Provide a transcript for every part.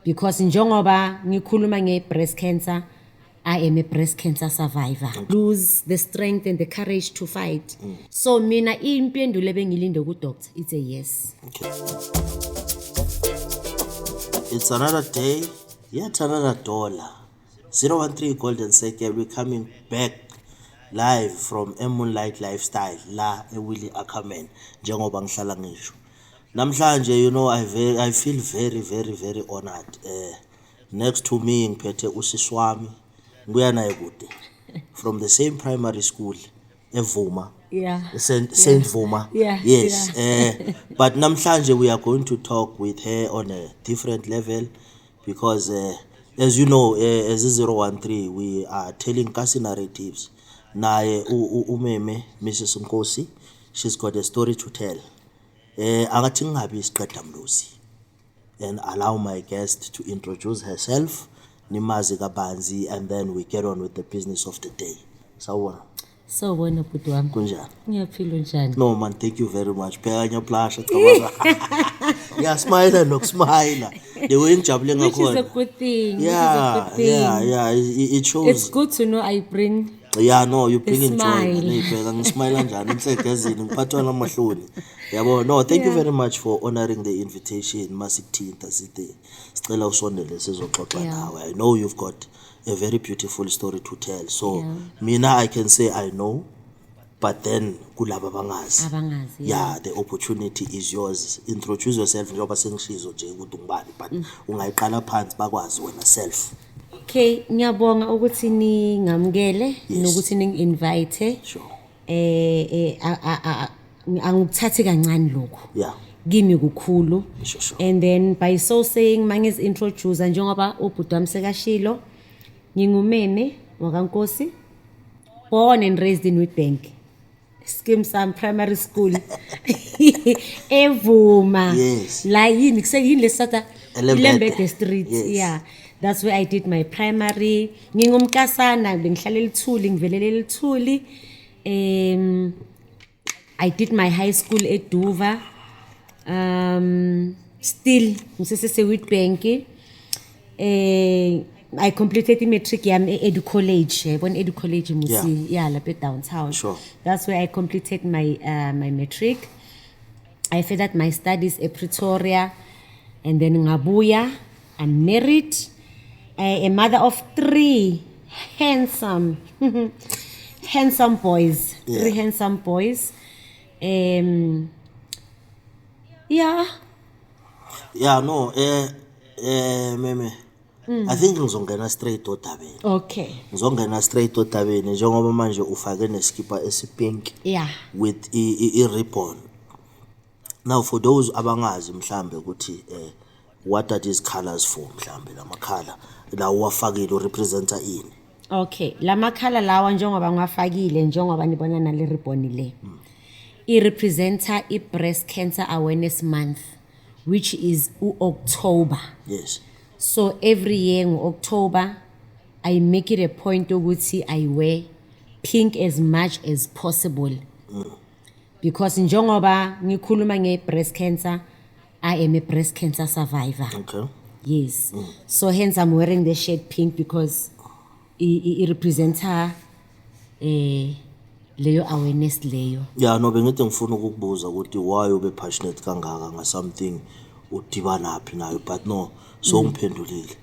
Because njengoba ngikhuluma nge-breast cancer, I am a breast cancer survivor. Lose the strength and the courage to fight. So mina impendulo ebengilinde ku-doctor, it's a yes. Okay. It's another day, yet another dollar. 013 Golden Circle, we're coming back live from Moonlight Lifestyle la eWillie Ackerman, njengoba ngihlala ngisho. Namhlanje, I feel very, very, very honored. Next to me ngiphethe usisi wami, ngibuya naye kude, from the same primary school eVuma. Saint Vuma. Yes. But namhlanje we are going to talk with her on a different level because as you know, as 013 we are telling kasi narratives. Naye umeme Mrs Nkosi, she's got a story to tell. Akathi ngingabi isiqeda mlozi and allow my guest to introduce herself, nimazi kabanzi, and then we get on with the business of the day. Sawubona. Sawubona, bhuti wami. Kunjani? Ngiyaphila, unjani? No man, thank you very much. Pheka ngiyablusha, cabanga. Ngiyasmile nokusmile. The way ngijabule Which is a ngakhona. Good thing. Which is a good thing. Yeah. It shows. It's good to know I bring Yeah, no, you bringing joy. Smile. Nibheka ngismile kanjani inhlekezini ngiphathwa namahloni. Yabo, no, thank you very much for honoring the invitation. Masikuthinta sithi sicela usondele sizoxoxa nawe. I know you've got a very beautiful story to tell. So, mina I can say I know, but then kulaba abangazi. Abangazi. Yeah, the opportunity is yours. Introduce yourself njengoba sengishizo nje ukuthi ungubani, but ungayiqala phansi bakwazi wena self. Okay, ngiyabonga ukuthi ningamukele nokuthi ningi-invite. Angikuthathi kancane lokho. Kimi kukhulu. Sure. And then by so saying, mangizi introduce njengoba ubhuti wami sekashilo, ngingumeme wakaNkosi, born and raised in Witbank. Skeem Saam Primary School. Evuma. La yini kuseyini lesatha Elembede. Ilembede Street. Yeah. That's where I did my primary. Ngingumkasana, bengihlala eLuthuli, ngivelele eLuthuli. I did my high school at Duva. Still ngisese Witbank. I completed i-matric yami e-Edu College. Yayibona Edu College musi, yeah, lapha downtown. That's where I completed my matric. I furthered my studies at Pretoria and then ngabuya. I'm married, a mother of three handsome, handsome boys. Three handsome boys. Yeah. Yeah, no, meme. I think ngizongena straight odabeni. Okay. Ngizongena straight odabeni njengoba manje ufake neskipa esipink with i ribbon. Now for those abangazi mhlambe ukuthi what are these colors for, mhlambe lamakhala la uwafakile urepresenta ini? Okay, lamakhala lawa njengoba ngiwafakile, njengoba nibona nale ribbon le. I representa i Breast Cancer Awareness Month, which is uOctober. So every year in October I make it a point ukuthi I wear pink as much as possible. Because njengoba ngikhuluma nge-breast cancer, I am a breast cancer survivor. Yes. So hence I'm wearing the shade pink because it represents her leyo awareness leyo. Yeah, no, bengithi ngifuna ukukubuza ukuthi why ube passionate kangaka nga something udibana phi nayo, but no, so ngiphendulile.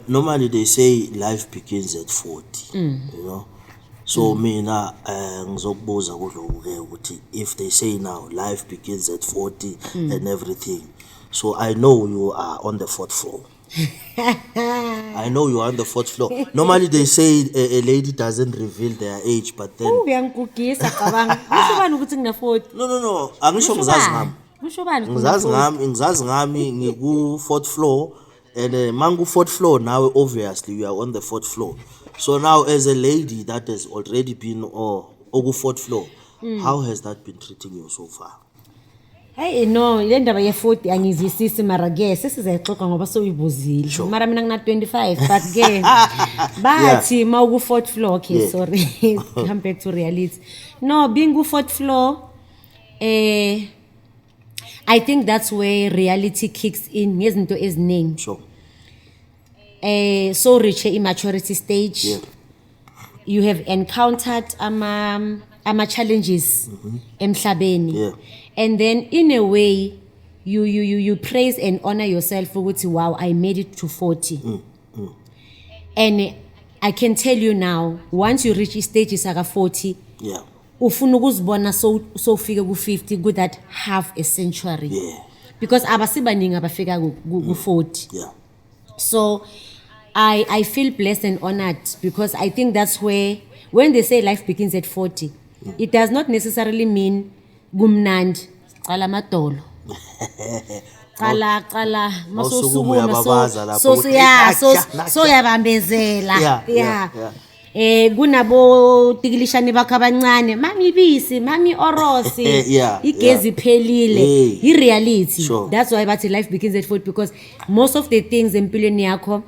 Normally they say life begins at 40, you know. So mina ngizokubuza kuloko ke ukuthi if they say now life begins at 40 and everything. So I know you are on the fourth floor. I know you are on the fourth floor. Normally they say a lady doesn't reveal their age, but then Uyangigugisa, cabanga. Kusho bani ukuthi ngina 40? No. Angisho Kusho ngizazi bani? ngami. Kusho bani ukuthi Ngizazi ngina 40? ngami, ngizazi ngami ngiku fourth floor and mangu fourth floor now, obviously you are on the fourth floor. So now as a lady that has already been or oku fourth floor, how has that been treating you so far? Hey no, le ndaba ye-40 angizwisisi, mara ke sesizayixoxa ngoba sewuyibuzile. Mara mina ngina 25, but ke bathi mawuku fourth floor, okay, sorry, come back to reality. No, being ku fourth floor, I think that's where reality kicks in ngezinto eziningi. So reach immaturity stage. You have encountered ama challenges emhlabeni. And then in a way you praise and honor yourself ukuthi, wow, I made it to 40. And I can tell you now, once you reach stage saka 40, ufuna ukuzibona so sofike ku 50, ku that half a century. Because abasibaningi abafika ku 40. So I feel blessed and honored because I think that's where, when they say life begins at 40, it does not necessarily mean kumnandi. Qala amadolo. Qala qala. Mawusukuma uyababaza lapho so ukuthi, yeah, so "Nakja, so nakja." Yabambezela. Yeah. Kunabo tikilishane bakho abancane, mami ibisi, mami orosi, igezi iphelile. Hey. I-reality. Sure. That's why bathi life begins at 40, because most of the things empilweni yakho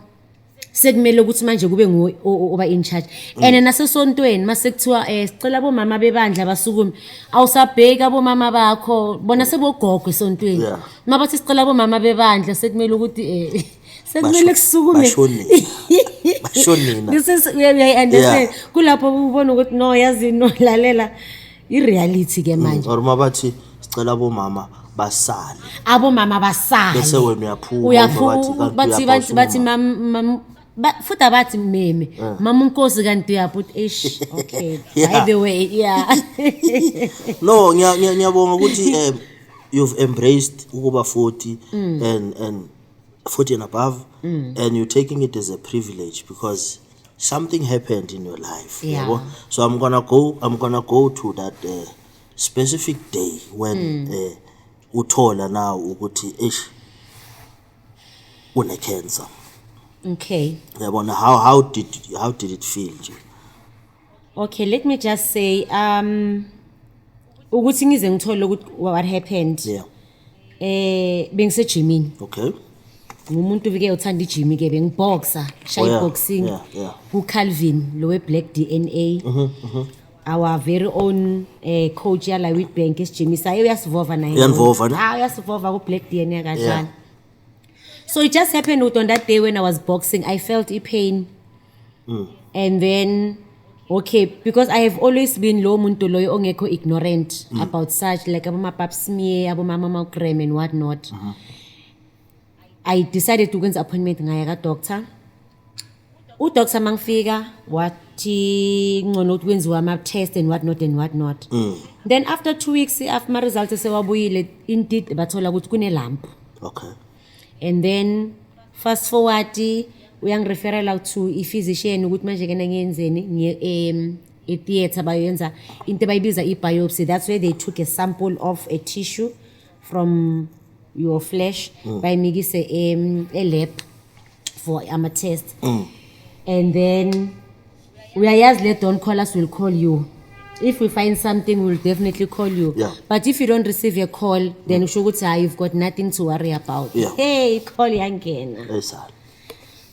sekumele ukuthi manje kube nguwe oba in charge. And nasesontweni mase kuthiwa sicela abomama bebandla basukume, awusabheki abomama bakho, bona sebogogo esontweni. Mabathi sicela abomama bebandla, sekumele ukuthi sekumele kusukume. Bashonina. Bashonina. This is, we understand. Yeah. Kulapho ubona ukuthi no, yazi, no, lalela, i-reality ke manje. Or mabathi sicela abomama basale. Abomama basale. Bese wena uyaphuma, uyaphuma. uma bathi kanti Bathi uyapha bathi bathi usuma. Mam futhi abathi meme, mama unkosi, kanti uyapha uthi eish, okay. By the way, yeah. No, ngiyabonga ukuthi you've embraced ukuba 40 and 40 and above, and you're taking it as a privilege because something happened in your life. Yeah. Yabo? So I'm gonna go to that specific day when uthola now ukuthi eish, une cancer. Okay. Yabona, how did it feel nje? Okay, let me just say ukuthi ngize ngithole ukuthi what happened. Bengisejimini. Ngumuntu ke uthanda ijimi ke, bengiboxer, shaya boxing. Ku Calvin lo we Black DNA. Our very own coach yala Witbank esijimisa, uyasivova naye. Uyanivova, ne? Ah, uyasivova ku Black DNA kanjani. So it just happened ukuthi on that day when I was boxing, I felt a pain. And then, okay, because I have always been lo muntu loyo ongekho ignorant about such, like aboma pap smear, aboma mammogram and what not. I decided to kwenza appointment, ngaya ka doctor. Udoctor mangifika wathi ngcono ukuthi kwenziwe ama-test and what not and what not. Then after 2 weeks, after ama-results sewabuyile, indeed bathola ukuthi kune-lump. And then fast forward, uyangireferela to i-physician ukuthi manje kena ngiyenzeni, ngiye e-theatre, bayoyenza into abayibiza i-biopsy. That's where they took a sample of a tissue from your flesh, bayimikise e-lab for ama-test. And then uyayazi le, "Don't call us, we'll call you. If we find something, we'll definitely call you." But if you don't receive a call, then usho ukuthi hayi, you've got nothing to worry about. Hey, call yangena. Esala.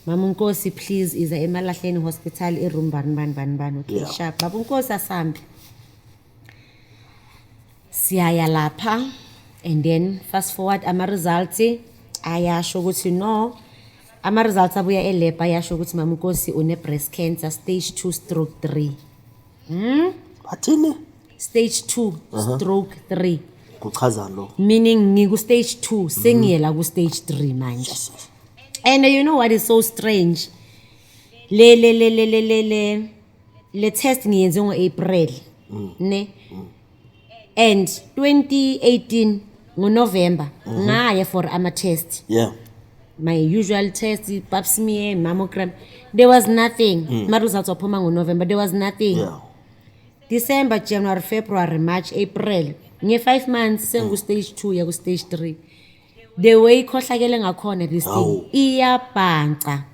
"Mama Unkosi, please iza eMalahleni Hospital, iroom bani bani bani bani." Okay. Sharp, baba Unkosi, asambe. Siyaya lapha, and then fast forward, ama-results ayasho ukuthi no, ama-results abuya elab ayasho ukuthi mama Unkosi une-breast cancer stage 2/3. Bathini? Stage 2 stroke 3. Kuchazani lo? Meaning ngiku-stage 2, sengiyela ku-stage 3 manje. And you know what is so strange, le le le le le le le le test ngiyenze ngo-April, ne, and 2018 ngoNovember ngaya for ama-test, my usual test, pap smear, mammogram. There was nothing. Ma-results waphuma ngoNovember, there was nothing. December, January, February, March, April, nge-5 months sengu-stage 2 yaku-stage 3. The way ikhohlakele ngakhona this thing, Hawu. Iyabhanca,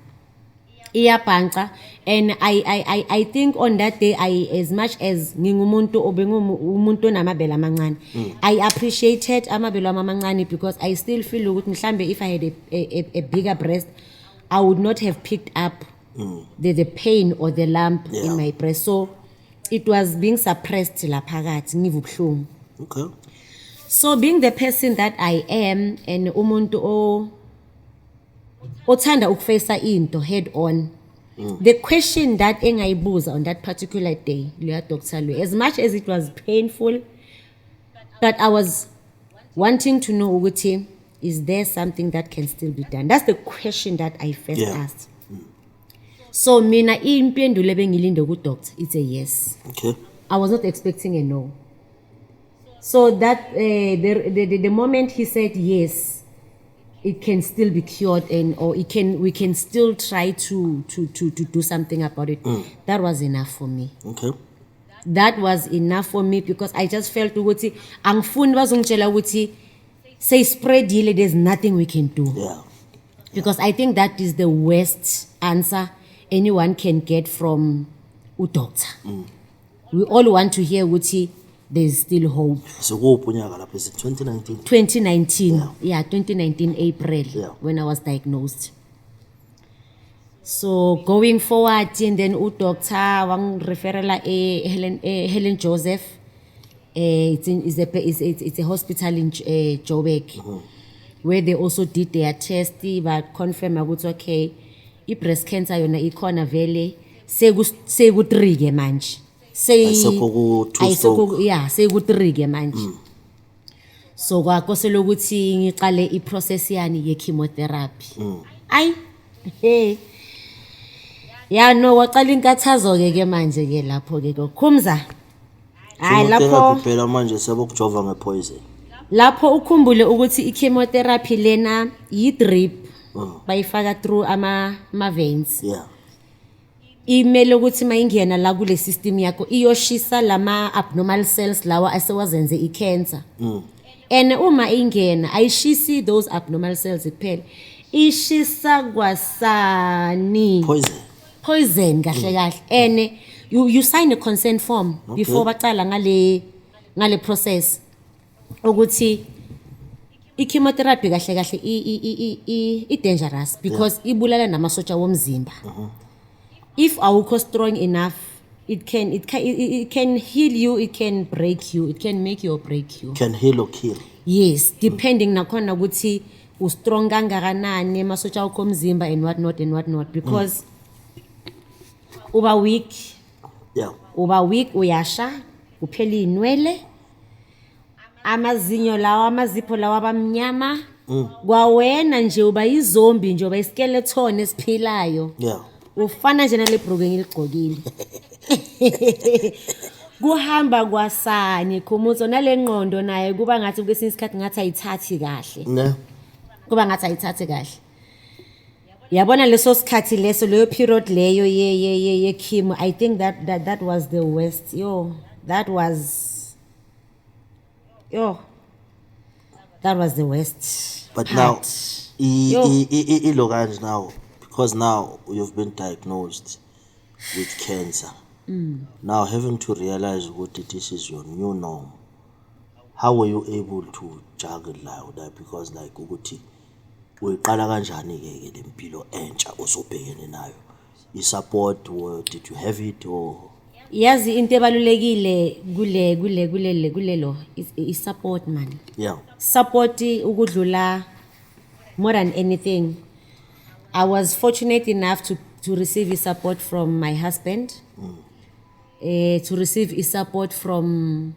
iyabhanca. And I think on that day, I, as much as ngingumuntu obengumuntu onamabele amancane, I appreciated amabele ami amancane, because I still feel ukuthi mhlambe if I had a bigger breast, I would not have picked up the pain or the lump in my breast. So it was being suppressed laphakathi, ngiva ubuhlungu. So being the person that I am and umuntu o othanda ukufacea into head on, the question that engayibuza on that particular day leya doctor lo, as much as it was painful, but I was wanting to know ukuthi is there something that can still be done. That's the question that I first asked. So mina impendulo ebengilinde ku-doctor, it's a yes. I was not expecting a no. So that the moment he said yes, it can still be cured and or it can we can still try to do something about it. That was enough for me. That was enough for me because I just felt ukuthi angifuni bazongitshela ukuthi seyispreadile, there's nothing we can do. Because I think that is the worst answer anyone can get from a doctor. We all want to hear ukuthi there's still hope. Sikuphi unyaka lapho? Is it 2019? 2019. Yeah, 2019 April when I was diagnosed. So going forward, and then udoctor wangireferela e Helen, Helen Joseph. It's in is a it's a hospital in Joburg, where they also did their test, but confirm ukuthi okay, i-breast cancer yona ikhona vele, seku 3 ke manje. Ayisekho ku-two Ayisekho stroke. Yeah, seku 3 ke manje. So kwakosela ukuthi ngiqale i-process yani ye-chemotherapy. Ayi, hey. Ya no, waqala inkathazo ke ke manje ke lapho ke Khumza. Hayi lapho Chemotherapy phela manje sebokujova ngepoison. Lapho ukhumbule ukuthi i-chemotherapy lena yi-drip, bayifaka through ama veins. Imele ukuthi mayingena la kule system yakho iyoshisa lama abnormal cells lawa asewazenze i-cancer. And uma ingena ayishisi those abnormal cells kuphela, ishisa kwasani Poison. Poison kahle kahle. And you sign a consent form before baqala ngale process ukuthi i-chemotherapy kahle kahle i-dangerous because ibulala namasotsha womzimba. If awukho strong enough, it can heal you, it can break you, it can make you or break you. Can heal or kill. Yes, depending nakhona ukuthi u-strong kangakanani, amasotsha akho omzimba and what not and what not, because uba weak. Uba weak, uyasha, kuphela iy'nwele, amazinyo lawa, amazipho lawa abamnyama. Kwawena nje uba izombi nje, uba iskeleton esiphilayo. Ufana nje nale bhruku engiligqokile. Kuhamba kwasani Khumutso, nale ngqondo naye kuba ngathi kwesinye isikhathi ngathi ayithathi kahle. Ne. Kuba ngathi ayithathi kahle. Yabona leso sikhathi leso, leyo period leyo ye chemo, I think that was the worst. Yo, that was, yo, that was the worst But now part. Yo. Ilo kanje now, because now you've been diagnosed with cancer. Now having to realize ukuthi this is your new norm. How were you able to juggle now that, because like ukuthi uyiqala kanjani ke ke lempilo entsha osobhekene nayo? I-support, or did you have it, or Yazi into ebalulekile kule kule kulele kulelo is i-support, man. Support ukudlula more than anything. I was fortunate enough to receive support from my husband, to receive support from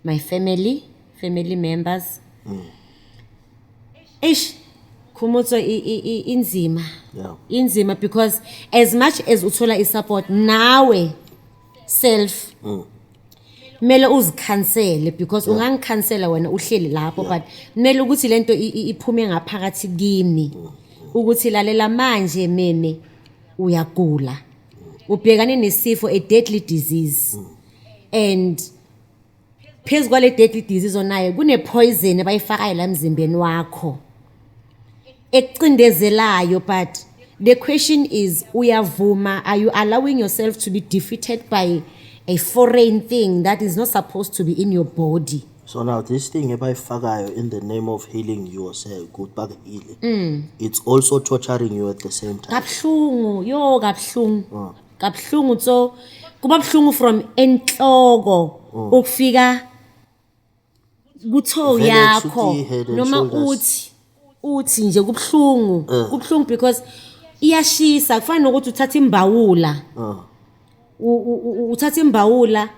my family members. Eish, Khumutso, inzima. Inzima because as much as uthola i-support, nawe self kumele uzikhansele, because ungangikhansela wena uhleli lapho, but kumele ukuthi lento iphume ngaphakathi kimi ukuthi lalela manje meme, uyagula, ubhekane nesifo, a deadly disease, and phezu kwale deadly disease onayo kune poison abayifakayo la emzimbeni wakho ekucindezelayo. But the question is, uyavuma? Are you allowing yourself to be defeated by a foreign thing that is not supposed to be in your body? So now this thing ebayifakayo in the name of healing yourself, good back healing, it's also torturing you at the same time. Kabuhlungu, yo, kabuhlungu. Kabuhlungu, so kuba buhlungu from enhloko ukufika Ku-toe Vele yakho kushuthi head and noma shoulders. uthi nje kubuhlungu, kubuhlungu because iyashisa, kufana nokuthi uthatha imbawula, uthatha imbawula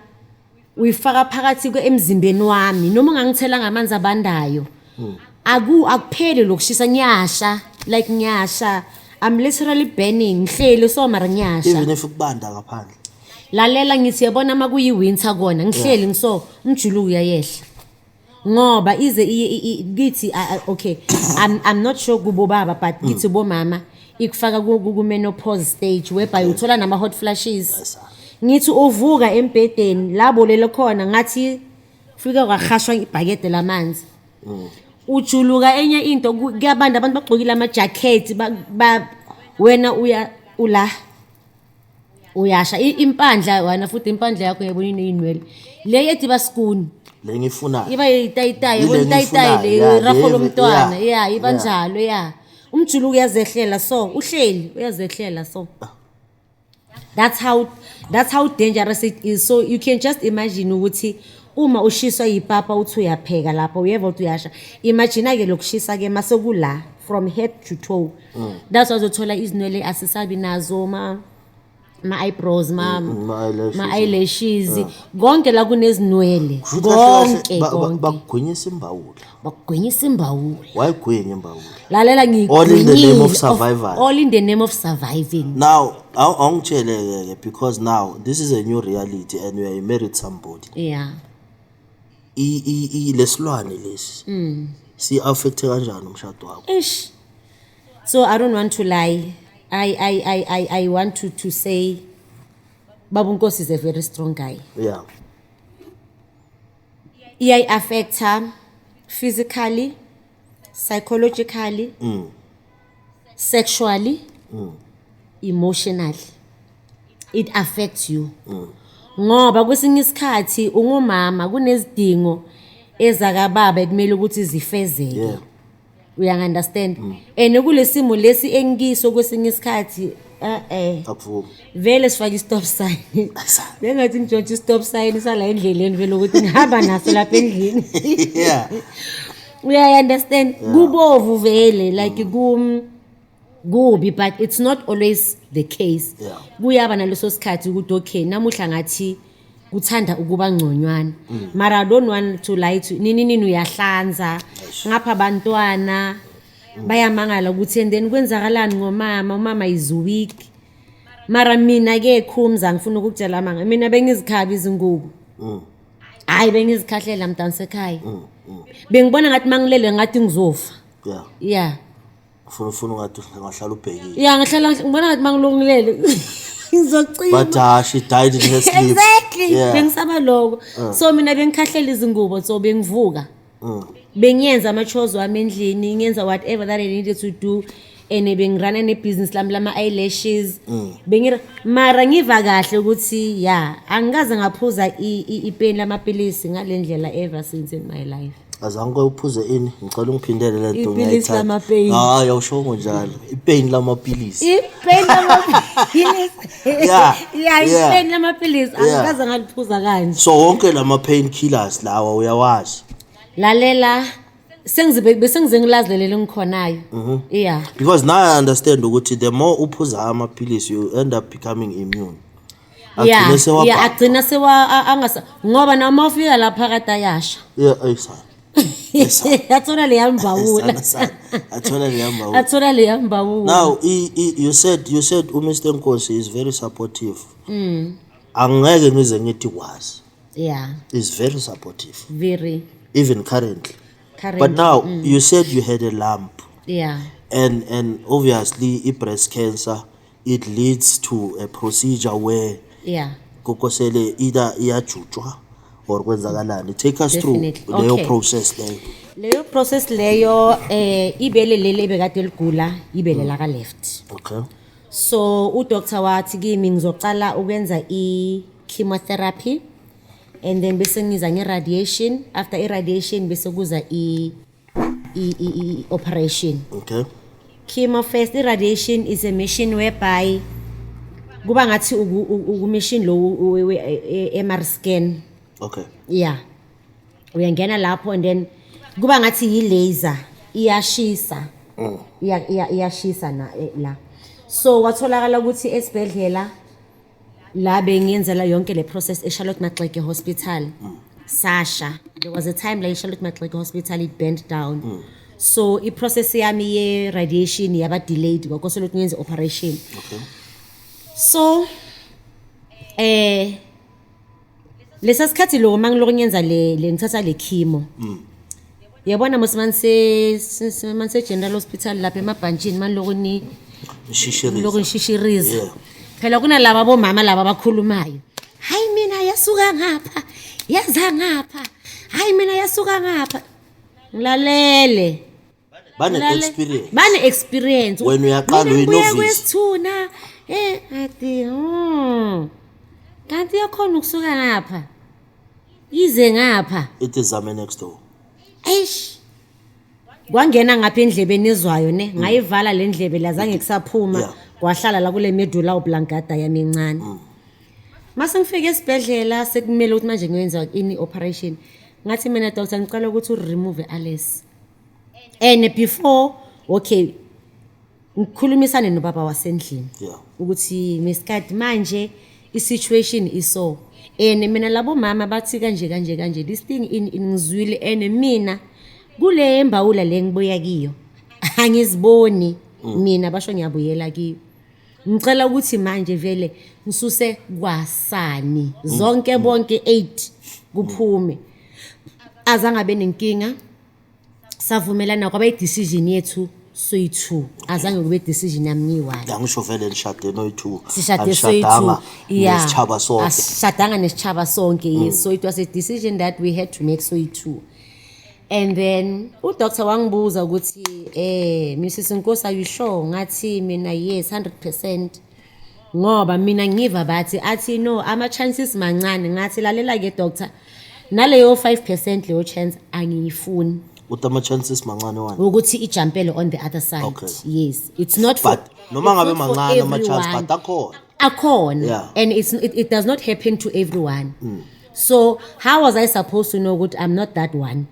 uyifaka phakathi emzimbeni wami, noma ungangithela ngamanzi abandayo, akupheli lokushisa, ngiyasha, like ngiyasha, I'm literally burning, ngihleli so mara ngiyasha. Even if kubanda ngaphandle? Lalela, ngithi yabona uma kuyi-winter kona ngihleli ngiso, umjuluko uyayehla ngoba ize kithi okay, I'm not sure kubo baba, but kithi bomama ikufaka ku-menopause stage whereby uthola nama-hot flashes. Yes, sir. Ngithi uvuka embhedeni labo lelo khona ngathi fika kwahashwa ibhakede lamanzi, ujuluka enye into, kuyabanda, abantu bagqokile ama-jacket, wena uya ula uyasha. Impandla wena futhi, impandla yakho yabona iney'nwele le ethi basikuni. Le ngifunayo. Iba yitayitayi. Ile Yabona itayitayi ngiyifunayo, le raho lomntwana. Ya, iba njalo ya, umjuluko uyazehlela, so uhleli uyazehlela, so that's how dangerous it is. So you can just imagine ukuthi uma ushiswa yipapa, uthi uyapheka lapho, uyeva ukuthi uyasha, imagine-ke lokushisa-ke masekula from head to toe. That's why uzothola izinwele asisabi nazo, ma-eyebrows, Ma-eyelashes. Ma-eyelashes, konke la kunezinwele. Kusho ukuthi kahle kahle Konke. Konke. Bakugwinyisa imbawula. Bakugwinyisa imbawula. Wayigwinya imbawula? Lalela. All in the name of Ngiyigwinyile. Survival. All in the name of surviving. Now awungitshele-ke, because now this is a new reality and you are married somebody. Lesilwane lesi si-affecte kanjani umshado wakho? Ish. So I don't want to lie. I want to say Babu Nkosi is a very strong guy. Iyayi-affecta physically, psychologically, sexually, emotionally. It affects you. Ngoba kwesinye isikhathi ungumama, kunezidingo ezakababa ekumele ukuthi zifezeke. Uyangi-understand? And kulesimo lesi engikiso kwesinye isikhathi Akuvumi. Vele sifake i-stop sign. Bengathi ngitshontshe i-stop sign sala endleleni vele ukuthi ngihamba naso lapha endlini. Uyayi-understand? Kubovu vele, like kubi, but it's not always the case. Kuyaba naleso sikhathi ukuthi okay, namuhla ngathi kuthanda ukuba ngconywana, mara I don't want to lie to nini nini, uyahlanza ngapha, abantwana bayamangala ukuthi and then kwenzakalani ngomama, umama is weak. Mara mina-ke Khumza, ngifuna ukukutshela amanga, mina bengizikhaba izingubo, hhayi, bengizikhahlela mntansekhaya, bengibona ngathi mangilele ngathi ngizofa. Yeah. Ufuna ungathi ungahlala ubhekile. Ya, ngihlala ngibona ngathi mangilungilele ngizocima. But she died in her sleep. Exactly. Bengisaba lokho, so mina bengikhahlela izingubo, so bengivuka, bengiyenza ama-chores wami endlini, ngiyenza whatever that I needed to do, and bengirana nebhizinisi lami lama-eyelashes. Mara ngiva kahle ukuthi ya, angikaze ngaphuza ipeni lamapilisi ngale ndlela ever since in my life. Azange uphuze ini? Ngicela ungiphindele le nto. Ipilisi Ngiyayithanda. lama-pain. Hayi, awushongo njalo, ipeni lamapilisi. Ipeni lamapilisi. Ya. Ipeni lamapilisi angikaze ngaliphuza kanje. So wonke lama pain killers lawa uyawazi? Lalela, sengizibe bese ngize ngilazi leli engikhonayo, yeah. Because now I understand ukuthi the more uphuza amaphilisi, you end up becoming immune. Yeah. Agcine sewabhabha. Yeah, agcina sewa angasa, ngoba noma ufika lapha phakathi ayasha. Yeah, ayisana. Athola leya mbawula. Sana, sana. Athola leya mbawula. Athola leya mbawula. Now you said uMr Nkosi is very supportive. Angeke ngize ngithi kwazi. Is very supportive. Very. Even currently. Currently. But now you said you had a lump. Yeah. And obviously i breast cancer, it leads to a procedure where kokosele either iyajutshwa or kwenzakalani. Take us through Definitely. leyo process leyo. Leyo process leyo, ibele leli ebekade ligula, ibele la ka left. So udoctor wathi kimi ngizocala ukwenza i-chemotherapy and then bese ngiza nge-radiation, after i-radiation bese kuza i-operation. Chemo first, i-radiation is a machine whereby kuba ngathi uku-machine lo we-MR scan. Yeah. Uyangena lapho and then kuba ngathi yi-laser, iyashisa. Iyashisa na la. So watholakala ukuthi esibhedlela la bengiyenzela yonke le process eCharlotte Maxeke Hospital, sasha. There was a time la eCharlotte Maxeke Hospital it burned down. So i-process yami ye-radiation yaba delayed, kwakosele ukuthi ngiyenze operation. So lesa sikhathi lo mangiloko ngiyenza le ngithatha le chemo. Yabona mos manse General Hospital lapha emabhantshini maniloko ni Shishiriza. Lokho ngishishiriza. Phela kunalaba bomama laba abakhulumayo. Hayi, mina yasuka ngapha, yaza ngapha. Hayi, mina yasuka ngapha. Ngilalele. Bane-experience. Bane experience. Wena uyaqala, Mina ngibuya uyi-novice. kwesithuna. Athi Kanti yakhona ukusuka ngapha. Ize ngapha. Ithi zame next door. Eish. Kwangena ngapha endlebeni ezwayo ne, ngayivala le ndlebe la, zange kusaphuma. Kwahlala la kule medulla oblongata yami encane. Mase ngifike esibhedlela sekumele ukuthi manje ngiyenza ini operation. Ngathi mina, "Doctor, ngicela ukuthi u-remove Alice." And before, okay, ngikhulumisane nobaba wasendlini ukuthi mesikade manje i-situation iso and mina labo mama bathi kanje kanje kanje, this thing in ngizwile and mina kule mbawula le ngibuya kiyo angiziboni mina, basho ngiyabuyela kiyo. Ngicela ukuthi manje vele ngisuse kwasani zonke bonke 8 kuphume. Azange abe nenkinga, savumelana, kwaba i-decision yethu soyi-two, azange kube decision yami ngiyi-one. Angisho vele nishade noyi-two. Sishade. Anishadanga Soyi-two, yeah. nesitshaba sonke. Asishadanga nesitshaba sonke, yes. So it was a decision that we had to make soyi-two. And then udoctor wangibuza ukuthi, "Mrs Nkosi, are you sure?" Ngathi mina, "Yes, 100%," ngoba mina ngiva bathi athi no, ama-chances mancane. Ngathi, "Lalela-ke doctor, naleyo 5% leyo chance angiyifuni." Uthi ama-chances mancane wani? Ukuthi ijumpele on the other side. Yes, it's not for But noma it's ngabe not for mancane ama-chance, everyone. but akhona. Akhona. And it does not happen to everyone. So how was I supposed to know ukuthi I'm not that one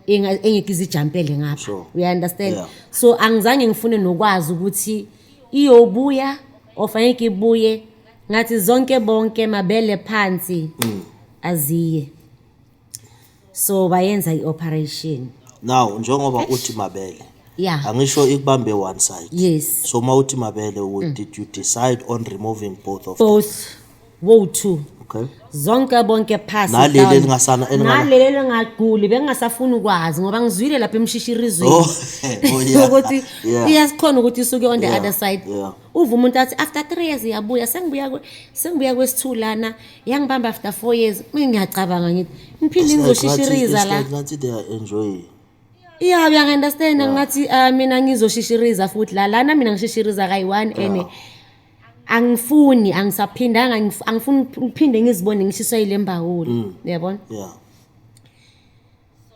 engeke izijumpele ngapha? You understand? Yeah. So angizange ngifune nokwazi ukuthi iyobuya or fanele ibuye. Ngathi zonke bonke mabele phansi, aziye. So bayenza i-operation. Now njengoba uthi mabele, angisho ikubambe one side? Yes. So uma uthi mabele, did you decide on removing both of them? Both, wo-two. Zonke bonke phasi Naleli down. elingana Naleli elingaguli bengingasafuni ukwazi ngoba ngizwile lapha emshishirizweni ukuthi iyasikhona ukuthi isuke on the other side. Uva umuntu athi after 3 years iyabuya, sengibuya kwesi-two lana, yangibamba after 4 years. Mina ngiyacabanga ngithi ngiphinde It's like ngizoshishiriza it's la. like ngathi they are enjoying. Yeah, uyangi-understand? Ngathi mina ngizoshishiriza futhi la lana, mina ngishishiriza kayi-one and angifuni, angisaphindanga, angifuni ngiphinde ngizibone ngishiswa yile mbawula, uyabona? Yeah.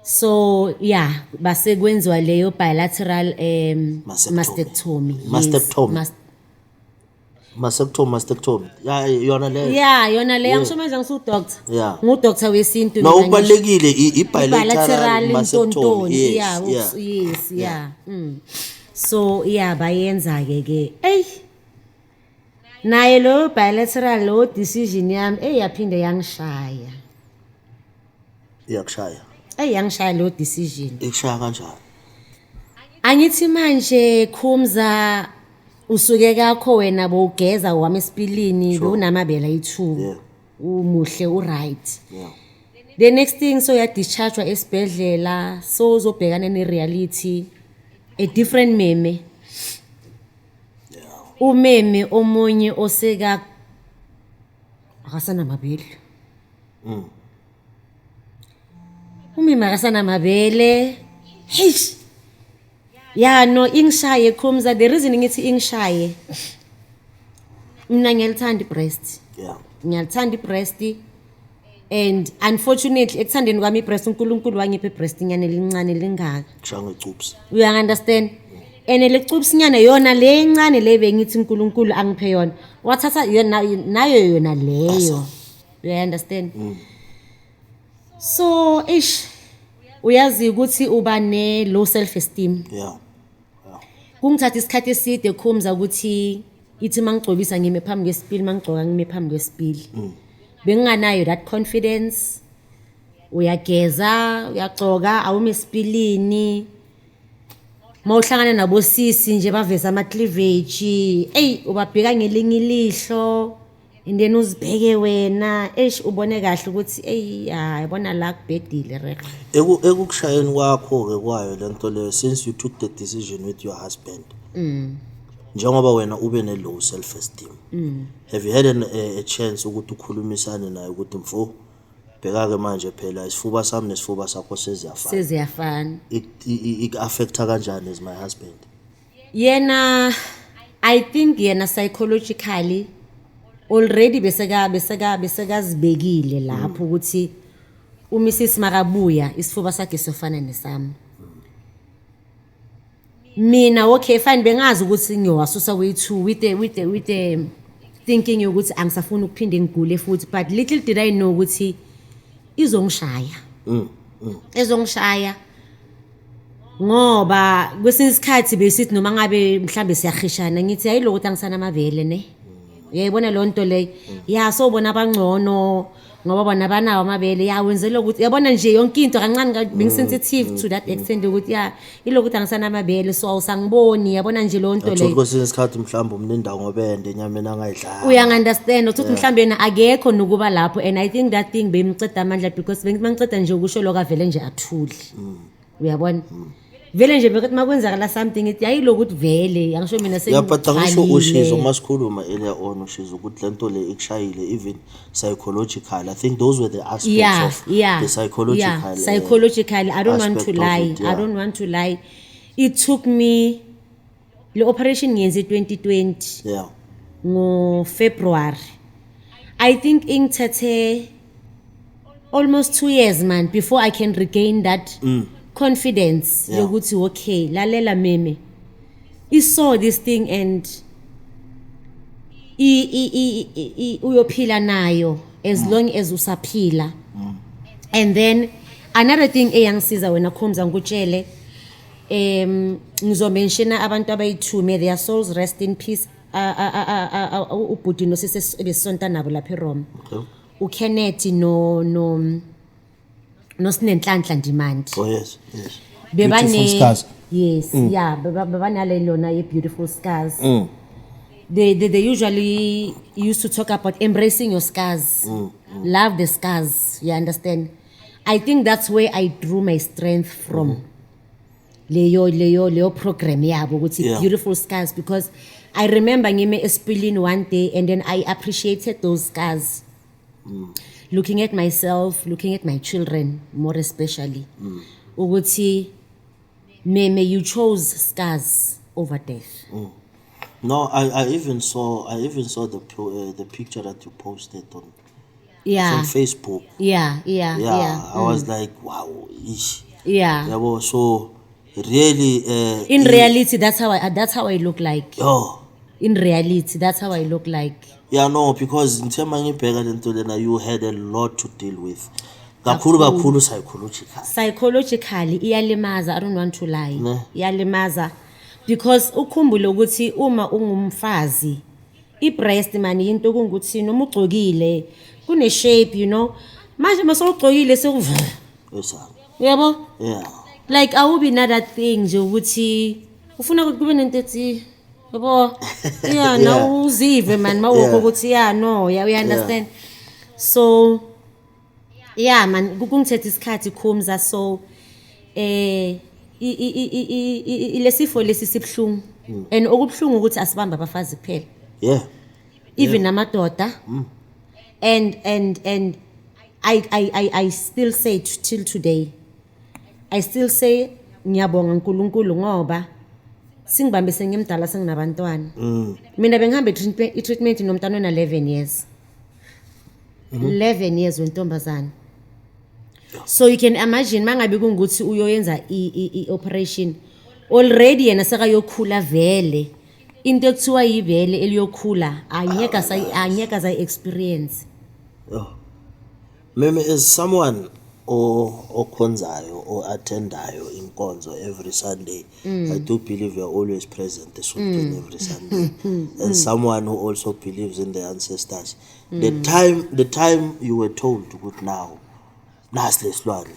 So yeah, base kwenziwa leyo bilateral Mastectomy. Mastectomy, yes. Mastectomy. Mastectomy, mastectomy, ya yona leyo. Yeah, yona leyo. Angisho manje ngisu-doctor, ngudoctor wesintu No, mina ngisho. kubalulekile i-bilateral Bilateral mastectomy. ntontoni. Yes. Yeah. Yes, yeah. So yeah, bayenza ke ke, ey, naye lo bilateral lo decision yami, ey, yaphinde yangishaya. Iyakushaya? Ey, yangishaya lo decision. Ikushaya kanjani? Angithi manje Khumza, usuke kakho wena bowugeza wami esipilini, bewunamabele ayi-two, umuhle, u-right. The next thing, so ya-dischargewa esibhedlela, so uzobhekana ne-reality, a different meme, umeme omunye oseka akasanamabele. Umeme akasanamabele. Heish, ya, no, ingishaye Khumza. The reason ngithi ingishaye, mina ngiyalithanda i-breast. Ngiyalithanda i-breast and unfortunately ekuthandeni kwami i-breast, uNkulunkulu wangipha i-breast inyane elincane lingaka. Kushaya ngecupsi. Uyangi-understand? And le cupsinyana yona le encane le bengithi uNkulunkulu angiphe yona, wathatha yona nayo yona leyo, you understand? So ish, Uyazi ukuthi uba ne low self esteem. Kungithatha isikhathi eside, Khumza, ukuthi ithi mangigcobisa ngime phambi kwesipili, mangigcoka ngime phambi kwesipili. Benginganayo that confidence. Uyageza, uyagcoka, awume esipilini. Mawuhlangana nabosisi nje baveza ama-cleavage, eyi, ubabheka ngelinye ilihlo and then uzibheke wena, eish, ubone kahle ukuthi eyi, hayi, yabona la kubhedile rehe. Ekukushayeni kwakho-ke kwayo le nto leyo, since you took the decision with your husband, njengoba wena ube ne-low self esteem, have you had a chance ukuthi ukhulumisane naye ukuthi, mfo, bheka-ke manje phela isifuba sami nesifuba sakho seziyafana? Seziyafana. Iku-affecta kanjani as my husband? Yena, I think yena psychologically already besekazibekile lapho ukuthi uMrs makabuya isifuba sakhe sofana nesami. Mina, okay, fine, bengazi ukuthi ngiyowasusa way-two with the thinking yokuthi angisafuni ukuphinde ngigule futhi, but little did I know ukuthi izongishaya, ezongishaya, ngoba kwesinye isikhathi besithi noma ngabe mhlambe siyahishana, ngithi ayilokuthi angisanamabele ne, uyayibona leyo nto leyo ya, sowubona abangcono ngoba bona banawo amabele ya, wenzela ukuthi yabona nje yonke into kancane being sensitive to that extent ukuthi ya, ilokuthi angisanamabele, so awusangiboni, yabona nje leyo nto Athola leyo. Kwesinye isikhathi mhlawumbe umninda ngobende enyameni angayidlanga. Uyangi-understand ukuthi mhlawumbe yena akekho nokuba lapho, and I think that thing beyimceda amandla because bengithi mangiceda nje ukusho lokho avele nje athule, uyabona, vele nje bekuthi makwenzakala something ithi yayilokuthi vele angisho mina. Yeah, but angisho Sengixhalile. Ushizo masikhuluma earlier on, ushizo ukuthi lento le ikushayile even psychological. I think those were the aspects of the psychological Psychologically, I don't want to aspect of lie. it, I don't want to lie, it took me, le operation ngiyenze 2020 ngo-February. I think ingithethe almost 2 years, man, before I can regain that confidence yokuthi okay, lalela meme, I saw this thing and uyophila nayo as long as usaphila. And then another thing eyangisiza wena, Khumza, ngikutshele, ngizomentiona abantu abayi-two, may their souls rest in peace, ubhuti nosisi ebesisonta nabo lapha eRome, uKenneth no noSinenhlanhla Ndimande. Oh yes. Beautiful Bebane scars. Yes, yeah, bebanale lona ye-beautiful scars. They usually used to talk about embracing your scars, love the scars, you understand? I think that's where I drew my strength from, leyo program yabo ukuthi beautiful scars, because I remember ngime esipilini one day and then I appreciated those scars, looking at myself, looking at my children more especially, ukuthi meme, you chose scars over death. No, I even saw the picture that you posted on on Facebook. Yeah, I was like, wow, ish. Yabo, so really In reality, that's how I look like. Oh. In reality, that's how I look like. Yeah, no, because ngithe mangibheka lento lena, you had a lot to deal with. Kakhulu kakhulu psychological. Psychologically iyalimaza, I don't want to lie. Ne. Iyalimaza because ukhumbule ukuthi uma ungumfazi, i-breast, man, into kungukuthi noma ugcokile kune shape. Manje masewugcokile sekuva. Esa. Uyabo? Yeah. Like awubi na that thing nje ukuthi ufuna ukuthi kube nento ethi, yabo, yeah, na uzive, man, mawukho ukuthi yeah, no, yeah, we understand. So yeah, man, kungithethe isikhathi, Khumza, so lesifo lesi sibhlungu and okubhlungu ukuthi asibamba abafazi kuphela, even namadoda, and I still say till today, I still say ngiyabonga uNkulunkulu ngoba singibambe sengimdala, senginabantwana. Mina bengihambe i-treatment nomntwana ona 11 years, 11 years wentombazana, so you can imagine mangabe kungukuthi uyoyenza i-operation already, yena sekayokhula vele, into ekuthiwa yibele eliyokhula angeke asayi-experience. Oh. Meme, as someone Okhonzayo, o-attendayo inkonzo every Sunday. I do believe you're always present esontweni every Sunday. And someone who also believes in the ancestors. The time you were told ukuthi now nasi lesilwane.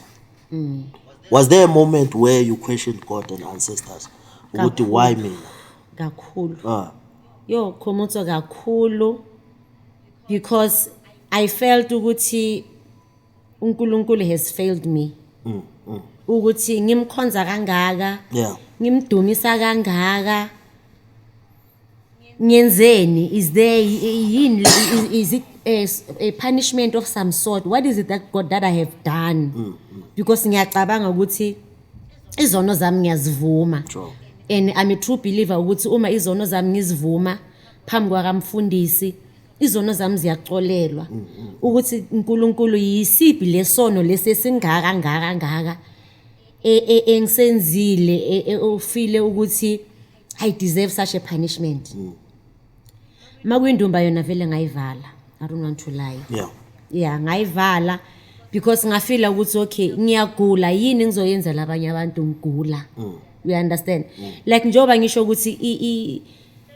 Was there a moment where you questioned God and ancestors? Ukuthi why mina? Kakhulu. Ah. Yo, Khomotso, kakhulu, because I felt ukuthi uNkulunkulu has failed me. Ukuthi ngimkhonza kangaka, ngimdumisa kangaka. Ngenzeni? Is there yini, is it a punishment of some sort? What is it that God that I have done? Because ngiyacabanga ukuthi izono zami ngiyazivuma. And I'm a true believer ukuthi uma izono zami ngizivuma phambi kwakamfundisi, izono zami ziyaxolelwa. Ukuthi uNkulunkulu, yisiphi lesono lesi esingaka ngaka ngaka engisenzile ofile ukuthi I deserve such a punishment? Makuyindumba yona vele ngayivala. I don't want to lie. Yeah, ngayivala because ngafila ukuthi okay, ngiyagula, yini ngizoyenzela abanye abantu ngigula? You understand? Like njengoba ngisho ukuthi i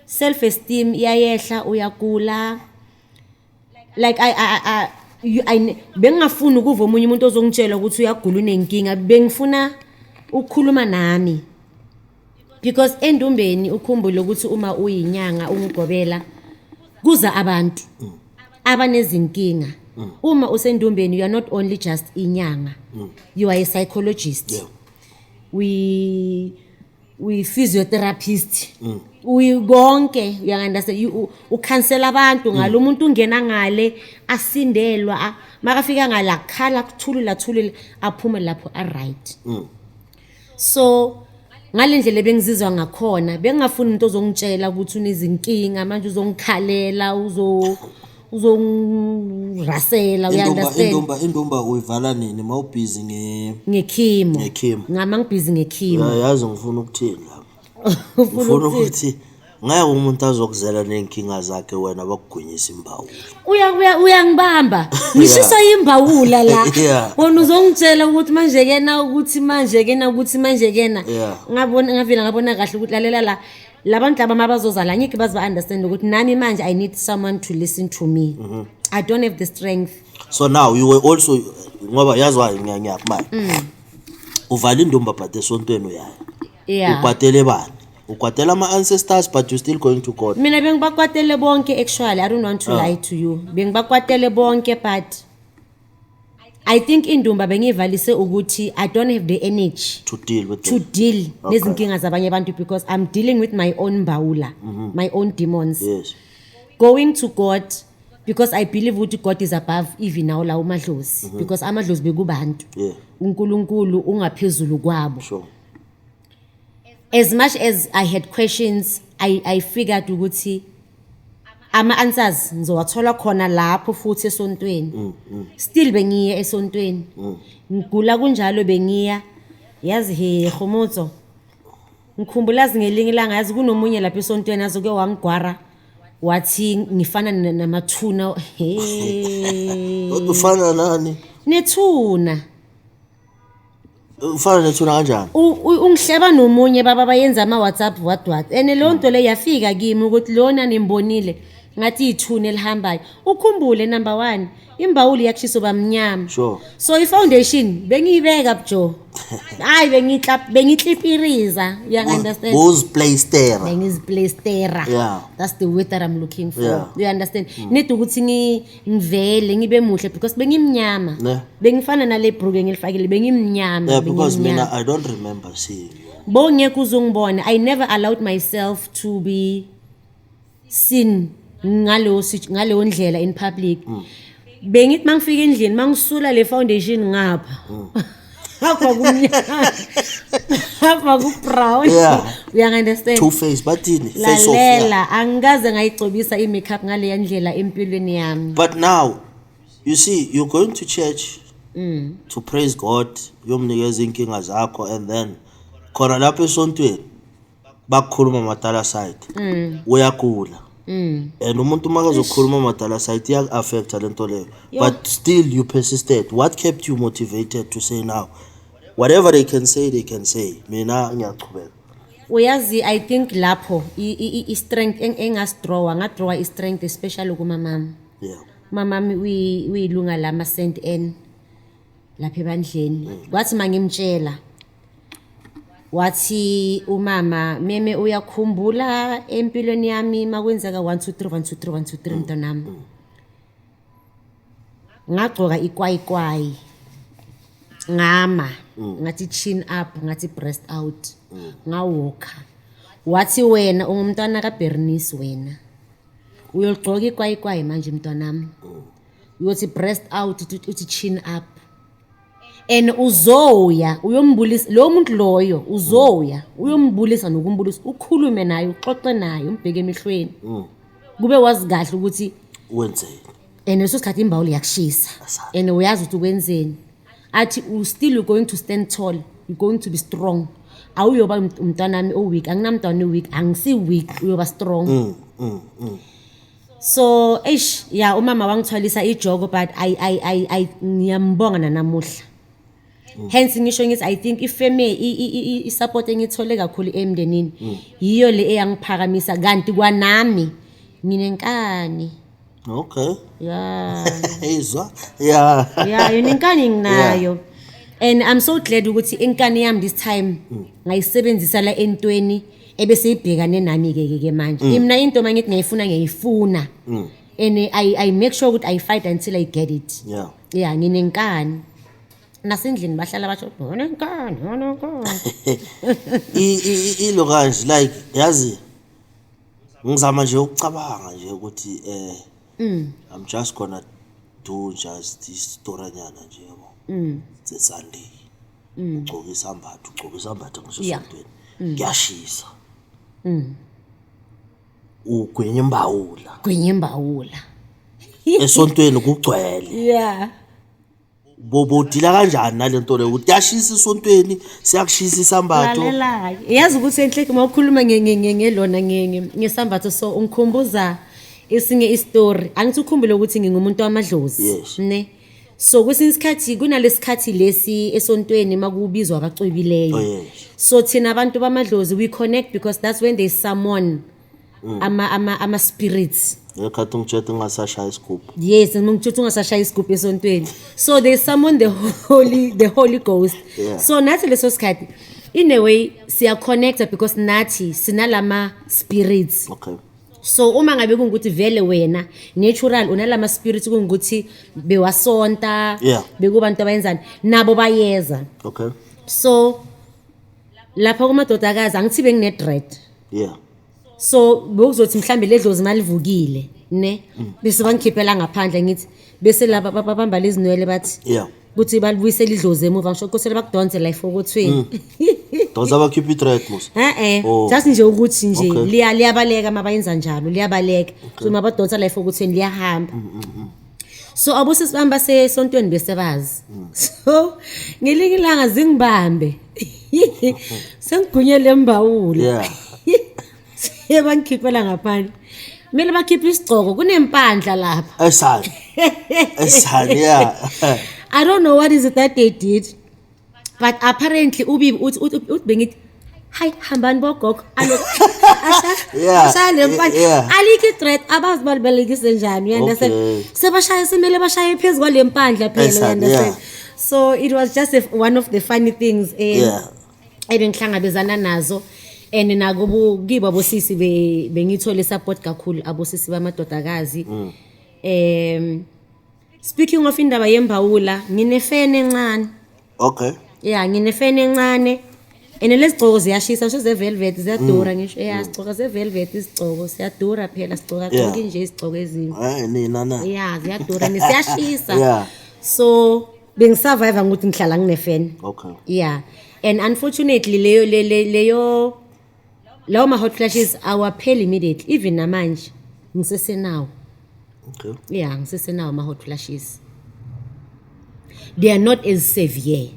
self esteem iyayehla, uyagula. Like I bengingafuni ukuva omunye umuntu ozongitshela ukuthi uyagula, unenkinga. Bengifuna ukukhuluma nami. Because endumbeni, ukhumbule ukuthi uma uyinyanga, ungugobela, kuza abantu abanezinkinga. Uma usendumbeni, you are not only just inyanga, you are a psychologist, we physiotherapist, uyi konke, you understand? Ukhansela abantu ngalo umuntu ungena ngale asindelwa, makafika ngala akhala, kuthulula thulule, aphume lapho a right. So ngale ndlela ebengizizwa ngakhona, bengingafuni umuntu ozongitshela ukuthi unezinkinga manje, uzongikhalela, uzongirasela, you Indumba understand? Indumba uyivala nini mawubhizi nge Nge-chemo. Nge-chemo. Ngama ngibhizi nge-chemo. Uyayazi ngifuna ukuthini lapha? Ufuna Ngifuna ukuthini? Ukuthi ngeke umuntu azokuzela ney'nkinga zakhe, wena bakugwinyisa imbawula. Uya uya uyangibamba, ngishisa imbawula la. Wona uzongitshela ukuthi manje kena, ukuthi manje kena, ukuthi manje kena. Ngabona, ngavela ngabona kahle ukuthi lalela la, labantu laba mabazoza la ngeke baze ba-understand ukuthi nami manje I need someone to listen to me. I don't have the strength. So now you were also, ngoba yazi why ngiyakumaya, uvala indumba but esontweni uyaya. Yeah. Ukwatele bani? Ukwatela ama-ancestors, but you still going to God. Mina bengibakwatele bonke actually. I don't want to lie to you, bengibakwatele bonke, but I think indumba bengiyivalise ukuthi I don't have the energy to deal with to them. Deal nezinkinga zabanye abantu, because I'm dealing with my own mbawula, my own demons. Going to God because I believe ukuthi God is above even now lawo madlozi, because amadlozi bekubantu. UNkulunkulu ungaphezulu kwabo. As much as I had questions, I figured ukuthi ama-answers ngizowathola khona lapho futhi esontweni. Still bengiya esontweni ngigula kunjalo, bengiya. Yazi he Khomotso, ngikhumbula ngelinye ilanga, yazi kunomunye lapha esontweni azoke wangigwara, wathi ngifana namathuna, he. Ufana nani? Nethuna. Ufana nethuna kanjani? Ungihleba nomunye baba, bayenza ama-WhatsApp, what what, and leyo nto leyo yafika kimi ukuthi lona nimbonile ngathi ithuna elihambayo. Ukhumbule, number one, imbawuli iyakushisa, uba mnyama. So i-foundation bengiyibeka bujo, hayi, bengiklipiriza, you understand? Uziplaystera. Bengiziplaystera. That's the word that I'm looking for. You understand? Need ukuthi ngivele ngibe muhle because bengimnyama. Bengifana nale bhruke engilifakile, bengimnyama. Yeah, because mina Bengimnyama. I don't remember seeing you. Bongeke uzongibona. I never allowed myself to be seen ngaleyo ndlela in public. Bengithi mangifika endlini, mangisula le foundation ngapha, ngapha kumnyama, ngapha ku-brown. You understand? Two face, bathini, face off, yeah. Lalela, angikaze ngayigcobisa i-makeup ngaleya ndlela empilweni yami. But now you see, you're going to church to praise God, uyomnikeza inkinga zakho, and then khona lapho esontweni bakukhuluma matala side, uyagula. And umuntu makazokhuluma madala side iyaku-affecta le nto leyo. But still you persisted. What kept you motivated to say now, whatever they can say, they can say. Mina ngiyachubeka. Uyazi, I think lapho i-strength engasidrawa, ngadrawa i-strength especially kumamami. Mamami uyilunga lama Saint Anne lapha ebandleni. Kwathi mangimtshela, wathi umama, "Meme, uyakhumbula empilweni yami makwenzeka 1 2 3 1 2 3 1 2 3, mntanami. Ngagcoka ikwayikwayi, ngama, ngathi chin up, ngathi breast out, ngawalka." Wathi, "Wena ungumntwana kaBernice, wena uyogcoka ikwayikwayi manje, mntwanami, uyothi breast out, uthi chin up, and uzoya uyombulisa lo muntu loyo, uzoya uyombulisa nokumbulisa, ukhulume naye, uxoxe naye, umbheke emehlweni, kube wazi kahle ukuthi Wenzeni. And leso sikhathi imbawula iyakushisa Asana. and uyazi ukuthi ukwenzeni." Athi, "U still you're going to stand tall, you're going to be strong. Awuyoba umntwanami o-weak, anginamntwana o-weak, angisi-weak, uyoba strong." So eish, ya, umama wangithwalisa ijoko, but I ngiyambonga nanamuhla. Hence ngisho ngithi I think ifamily, i-support engithole kakhulu emndenini yiyo le eyangiphakamisa, kanti kwanami nginenkani. Ya. Izwa. Yeah. Ya, yona inkani nginayo, and I'm so glad ukuthi inkani yami this time ngayisebenzisa la entweni ebese ibhekane nami ke ke manje. Mina into mangithi ngiyayifuna, ngiyayifuna, and I make sure ukuthi I fight until I get it. Yeah, nginenkani, nasendlini bahlala basho, "Unenkani, unenkani." Ilo kanje, like, yazi, ngizama nje ukucabanga nje ukuthi I'm just gonna do just isitoranyana nje, yabo. It's a Sunday. Ugcoka isambatho, ugcoka isambatho ngisho esontweni. Kuyashisa. Ugwinya imbawula. Gwinya imbawula. Esontweni kugcwele. Bodila kanjani nalento leyo ukuthi kuyashisa esontweni, siyakushisa isambatho? Lalela, yazi ukuthi enhle uma ukhuluma ngelona ngesambatho, so ungikhumbuza esinye istory. Angithi ukhumbule ukuthi ngingumuntu wamadlozi. Ne, so kwesinye isikhathi kunalesikhathi lesi esontweni makubizwa abacwebileyo. So thina abantu bamadlozi, we connect because that's when they summon ama spirits. Ngekhathi ungitshela ungasashaya isigubhu. Yes, ngikuthi ungasashaya isigubhu esontweni. So they summon the Holy Ghost. So nathi leso sikhathi, in a way siya-connecta because nathi sinalama spirits. So uma ngabe kungukuthi vele wena natural unalama spirits, kungukuthi bewasonta, bekubantu abayenzani, nabo bayeza. So lapha kumadodakazi, angithi bengine-dread. So bekuzothi mhlambe ledlozi malivukile, ne, bese bangikhiphela ngaphandle, ngithi bese laba babamba lezi nwele bathi kuthi balibuyisela idlozi emuva, ngisho kosele bakudonse la efokothweni. Donsa bakhipha i-dread mos. Eh. Oh. Just nje ukuthi nje liya liyabaleka mabayenza njalo, liyabaleka. So mabadonsa la efokothweni liyahamba. So abosisi bami basesontweni bese bazi. So ngelinye ilanga zingibambe, sengigunyele embawula. Sebangikhiphela ngaphandle, kumele bakhiphe isigcoko, kunempandla lapha. Esani. Esani, yeah. I don't know what is it that they did, but apparently ubibi uthi bengithi, "Hayi, hambani bogogo." Alo ashaya le mpandla. Alikho i-dread, abazi balibalekise njani, you understand? Okay. Sebashaya, simele bashaye phezu kwale mpandla phela, you understand? Yeah. So it was just one of the funny things ebengihlangabezana nazo, and nakubo kibo abosisi bengithole support kakhulu, abosisi bamadodakazi. Speaking of indaba yembawula, nginefene encane. Yeah, nginefene encane, and lezi gcoko ziyashisa, ngisho ze-velvet ziyadura, ngisho, yeah, sigcoka ze-velvet, izigcoko siyadura phela, sigcoka gcoki nje izigcoko ezinye. Eh, nina na. Yeah, ziyadura and siyashisa. So bengisurvive ngokuthi ngihlala nginefene. Yeah, and unfortunately leyo leyo lawo ma hot flashes awapheli immediately, even namanje ngisesenawo. Yeah, ngisesenawo ama hot flashes, they are not as severe.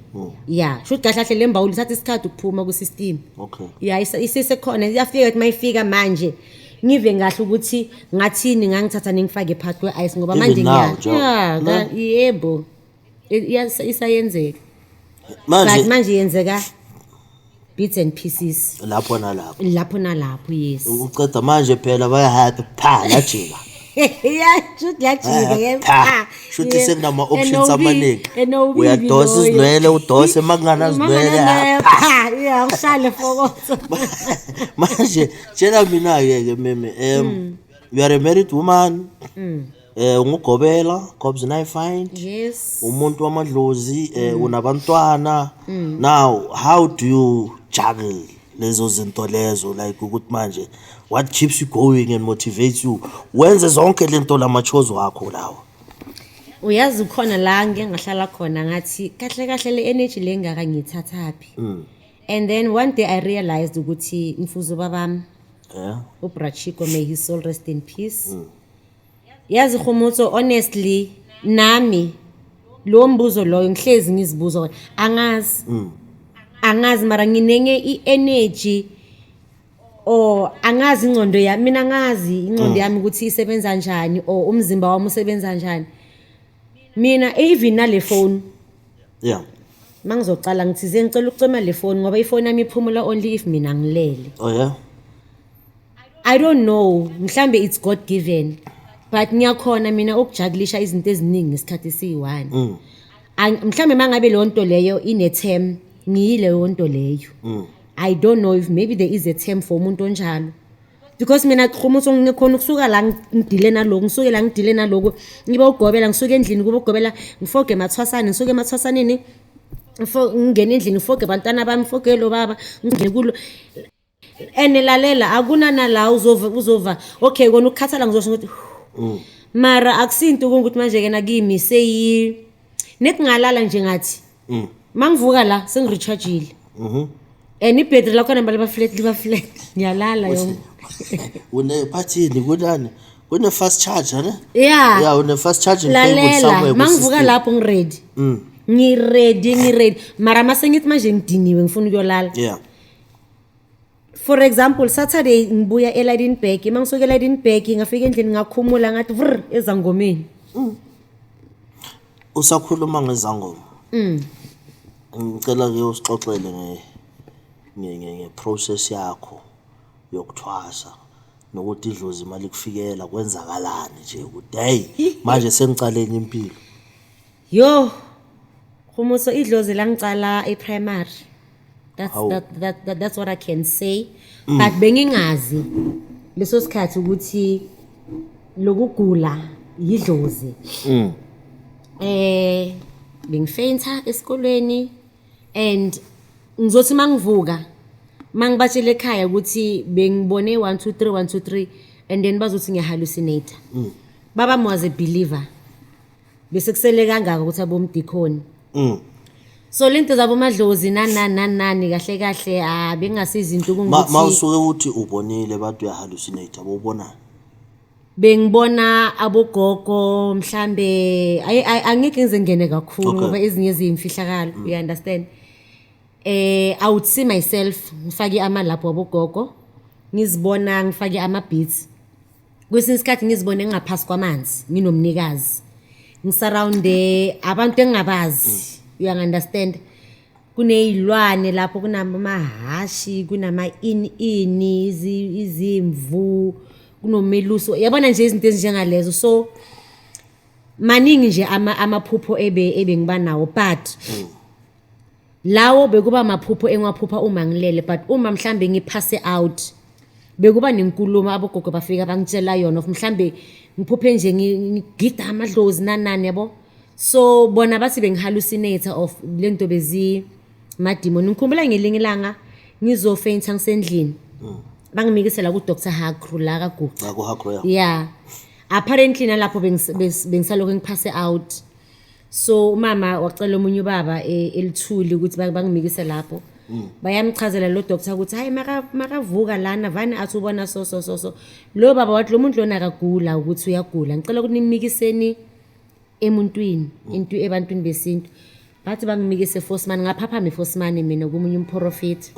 Yeah, shuthi kahle kahle le mbawula ithatha isikhathi ukuphuma ku-system. Yeah, isesekhona, iyafika, ukuthi mayifika manje Ngive ngahle ukuthi ngathini ngangithatha ningifake phakathi kwe-ice ngoba Even manje now, ngiya Joe. Yeah, No. yebo. Isayenzeka. But Manje manje yenzeka bits and pieces. Lapho nalapho. Lapho nalapho, yes. Uceda manje phela bayahata pha lajika. Yeah, shoot yajika ke. Pha. Shuthi sekunama options amaningi. Uyadosa izinwele, udose makunganazinwele, ah, pha. Pha, yeah, ushale fokotho. Manje tshela mina ke meme, you are a married woman. Ungugobela, Gobs and I find. Yes. Umuntu wamadlozi, unabantwana. Now, how do you juggle lezo zinto lezo, like ukuthi manje what keeps you going and motivates you wenze zonke lento lamachozi wakho lawo? Uyazi khona la ngike ngahlala khona ngathi kahle kahle le energy le ngaka ngiyithathaphi. And then one day I realized ukuthi mfuzo babami uBrachiko, may his soul rest in peace. Yazi Khomotso, honestly nami lo mbuzo loyo ngihlezi ngizibuza wona. Angazi. Angazi mara nginenye i-energy or angazi ingqondo yami, mina angazi ingqondo yami ukuthi isebenza kanjani or umzimba wami usebenza kanjani. Mina even nale phone mangizocala ngithize ngicela ukucima le phone ngoba ifone yami iphumula only if mina ngilele. Oh yeah. I don't know, mhlambe it's God given, but ngiyakhona mina ukujagulisha izinto eziningi ngesikhathi esiyi-one. Mhlambe mangabe leyo nto leyo ine term, ngiyile leyo nto leyo. I don't know if maybe there is a term for umuntu onjalo. Because mina Khomotso ngikhona ukusuka la ngidile naloku, ngisuke la ngidile naloku, ngibe ugobela, ngisuke endlini kube ugobela, ngifoge emathwasane, ngisuke emathwasaneni, ngingene endlini ngifoge abantwana bami, ngifoge lo baba, ngingene kulo. Ene lalela akunana la uzova okay kona ukukhathala ngizosho ukuthi mara akusinto ukuthi manje ke nakimi seyi nekungalala nje ngathi mangivuka la sengirechargeile. And ibhetri lakhona bala flat liba flat ngiyalala yonke. Une bathini kunani kune fast charger ne? Yeah. Yeah, une fast charging cable Lalela somewhere ku mangivuka system. lapho ngiready. Ngiready ngiready mara mase ngithi manje ngidiniwe ngifuna ukuyolala. For example, Saturday ngibuya eLydenburg, mangisuka eLydenburg ngafika endlini ngakhumula ngathi vrr ezangomeni. Usakhuluma ngezangoma. Ngicela ke usixoxele nge process yakho yokuthwasa nokuthi idlozi imali kufikela kwenzakalani nje ukuthi hey manje sengicale enye impilo. Yo, Khomotso idlozi langicala eprimary. That's Hawu. that's what I can say. But bengingazi leso sikhathi ukuthi lokugula yidlozi. Bengifainta esikolweni and ngizothi mangivuka mangibatshele ekhaya ukuthi bengibone 1 2 3 1 2 3 and then bazothi ngiyahallucinate. Baba was a believer. Bese kusele kangaka ukuthi abomdikoni. So lento zabo madlozi nani nani nani nani kahle kahle bengasiza into kungukuthi Mawusuke uthi ubonile bathi uyahallucinate abobona. Bengibona abogogo mhlambe angeke ngize ngene kakhulu ngoba ezinye izimfihlakalo, you understand? I would see myself ngifake amalapho wabogogo, ngizibona ngifake ama beads. Kwesinye isikhathi ngizibone ngingaphasi kwamanzi nginomnikazi. Ngisurrounde abantu engingabazi, you understand? Kuneyilwane lapho kunamahashi, kunama ini izimvu, kunomeluso. Yabona nje izinto ezinjengalezo. So maningi nje amaphupho ebe ngiba nawo, but lawo bekuba amaphupho engiwaphupha uma ngilele, but uma mhlambe ngipasse out bekuba nenkulumo abogogo bafika bangitshela yona of mhlambe ngiphuphe nje ngigida amadlozi nani nani yabo. So bona bathi bengihallucinate of lento bezi madimoni. Ngikhumbula ngelinye ilanga ngizofainta ngisendlini, bangimikisela ku Dr Hakru la kaGuqa. La ku Hakru, yeah. Yeah, apparently nalapho bengisalokhu ngipasse out. So umama wacela omunye ubaba elithuli ukuthi bangimikise lapho. Bayamchazela lo doctor ukuthi hayi makavuka lana vane athi ubona so so so so. Lo baba wathi lo muntu lona akagula ukuthi uyagula, ngicela ukuthi nimikiseni emuntwini, into ebantwini besintu. Bathi bangimikise Forsman, ngaphaphama eFosman mina komunye umprofeti.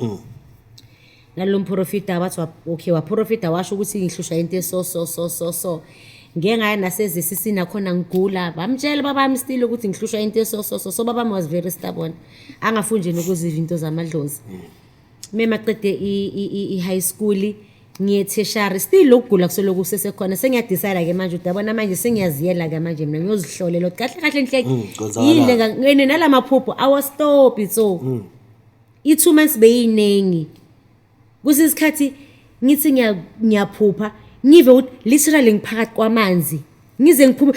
Nalo mprofita wathi okay, waprofita washo ukuthi ngihlushwa into eso so so so so. Ngike ngaya nasezisisini nakhona ngigula, bamtshela babami still ukuthi ngihlushwa into eso so so so. Babami was very stubborn, angafuni nje nokuziva into zamadlozi. Memaqede i-high school, ngiye tertiary, still lokugula kuseloku kusesekhona. Sengiyadecide-ke manje ukuthi yabona manje sengiyaziyela-ke manje mina ngiyozihlolela ukuthi kahle kahle nhleke Kwenzakalani? yini le ene nala maphupho awastophi. So i-2 months beyiningi. Kwesinye isikhathi ngithi ngiyaphupha, ngive ukuthi literally ngiphakathi kwamanzi, ngize ngiphume,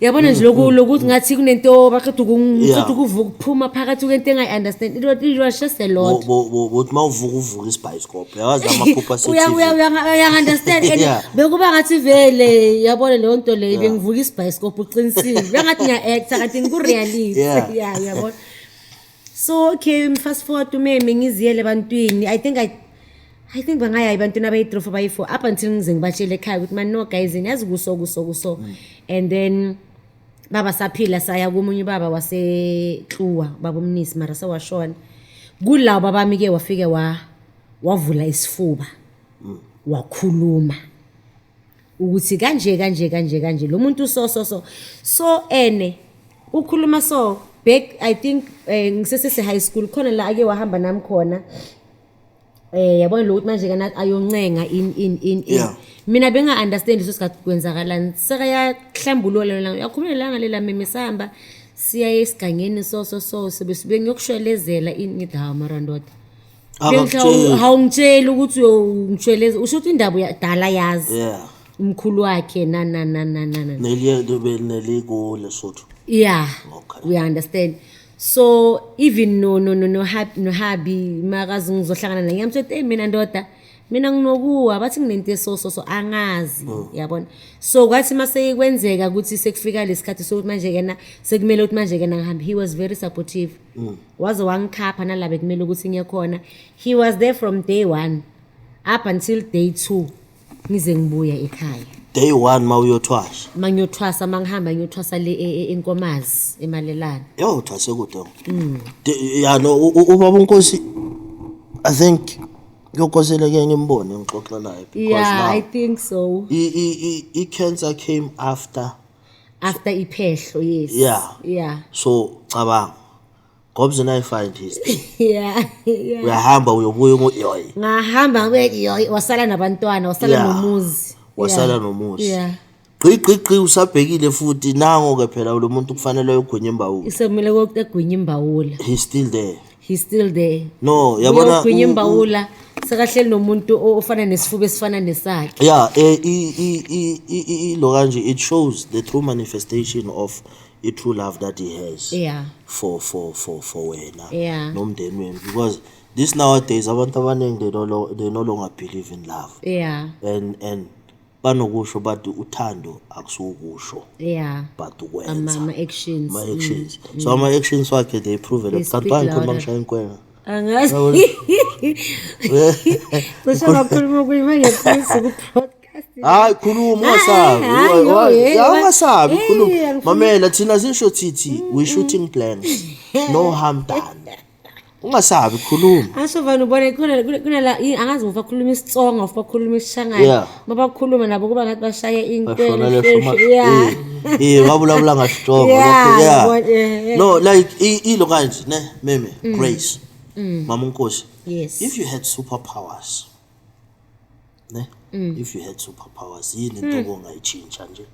yabona nje lokhu lokuthi ngathi kunento baqeda ngiqeda ukuvuka ukuphuma phakathi kwento engayi-understand. It was just a lot. Bothi uma uvuka, uvuka isibhayisikobho, yawazi amaphupho ase-TV. Uyangi-understand and bekuba ngathi vele, yabona leyo nto leyo, bengivuka isibhayisikobho, uqinisile, bengathi ngiya-acta kanti ngiku-reality. Yeah, yabona. So okay, fast forward, umeme ngiziyele ebantwini. I think bangaya ebantwini abayi-three, four, bayi-four, up until ngize ngibatshele ekhaya ukuthi man, no guys, niyazi kuso kuso kuso. And then baba saphila, saya komunye ubaba waseKluwa, baba umnisi, mara sewashona. Kulawo babami-ke wafike wavula isifuba, wakhuluma ukuthi kanje kanje kanje kanje, lo muntu so so so so ene ukhuluma. So back, I think ngisesese high school khona la ake wahamba nami khona, yabona lokuthi manje kana ayoncenga in in in in. Mina benga understand leso sikhathi kwenzakalani. Sekayahlambulula lelo langa, uyakhuluma langa lela meme, sihamba siya esigangeni so so so, sobe sibe ngiyokushwelezela ini. Ngithi hawu mara ndoda. Akakutsheli. Hawungitsheli ukuthi uyongishweleza, usho ukuthi indaba uyadala yazi. Umkhulu wakhe na na na na na na. Neliye neliku Lesotho. Yeah. Okay. We understand. So even no hubby makazi ngizohlangana naye, ngiyamtshela ukuthi hey mina ndoda, mina nginokuwa, bathi nginento eso so so, angazi, yabona. So kwathi mase kwenzeka ukuthi sekufika lesikhathi sokuthi manje kena sekumele ukuthi manje kena ngihambe, he was very supportive, waze wangikhapha nala bekumele ukuthi ngiye khona. He was there from day one up until day two ngize ngibuya ekhaya. Day one ma uyothwasa? Mangiyothwasa, mangihamba ngiyothwasa le eNkomazi, eMalelane. Yo, uthwase kude. Ya, no, ubaba uNkosi, I think kuyokosele ke ngimbone, ngixoxe naye because Yeah, now I think so. I-cancer came after. After iphehlo, yes. So cabanga Gobs and I find his thing. Uyahamba uyobuya yoy. Ngahamba ngibe yoy, wasala nabantwana, wasala nomuzi. Wasala nomuzi. Gqi gqi gqi, usabhekile futhi nango ke phela lo muntu kufanele ayogwinya imbawula. Isemele kokugwinya imbawula. He's still there. He's still there. No, yabona. Uyogwinya imbawula, sekahleli nomuntu ofana nesifuba esifana nesakhe. Yeah, i i i i lo kanje, it shows the true manifestation of i true love that he has for wena nomndeni wenu, because this nowadays abantu abaningi they no longer believe in love and banokusho bathi uthando akusukusho but ukwenza. Ama-actions. Ama-actions. So ama-actions wakhe, they prove They it. Kanti speak bangikhuluma louder. ngishaya inkwena. Angazi, cishe ngakhuluma kuyima ngiyaphisa ku-podcast. Hayi, khuluma, ungasabi. Hayi, yo, hey, Ya, ungasabi, hey, khuluma. angifuni- Mamela, thina sisho thithi we shooting blanks, no harm done. Ungasabi, khuluma. Asho vane ubone khona kunala angazi ufa khuluma isiTsonga, ufa khuluma isiShangane. Mabakhuluma nabo kuba ngathi bashaya Bashona inkwele. le Yeah. Va vulavula nga Xitsonga. Yeah, Yeah. yabona, yeah. No, like ilo kanje ne meme Grace. Mama Nkosi. Yes. If you had superpowers, ne? If you had superpowers, yini into ongayitshintsha nje?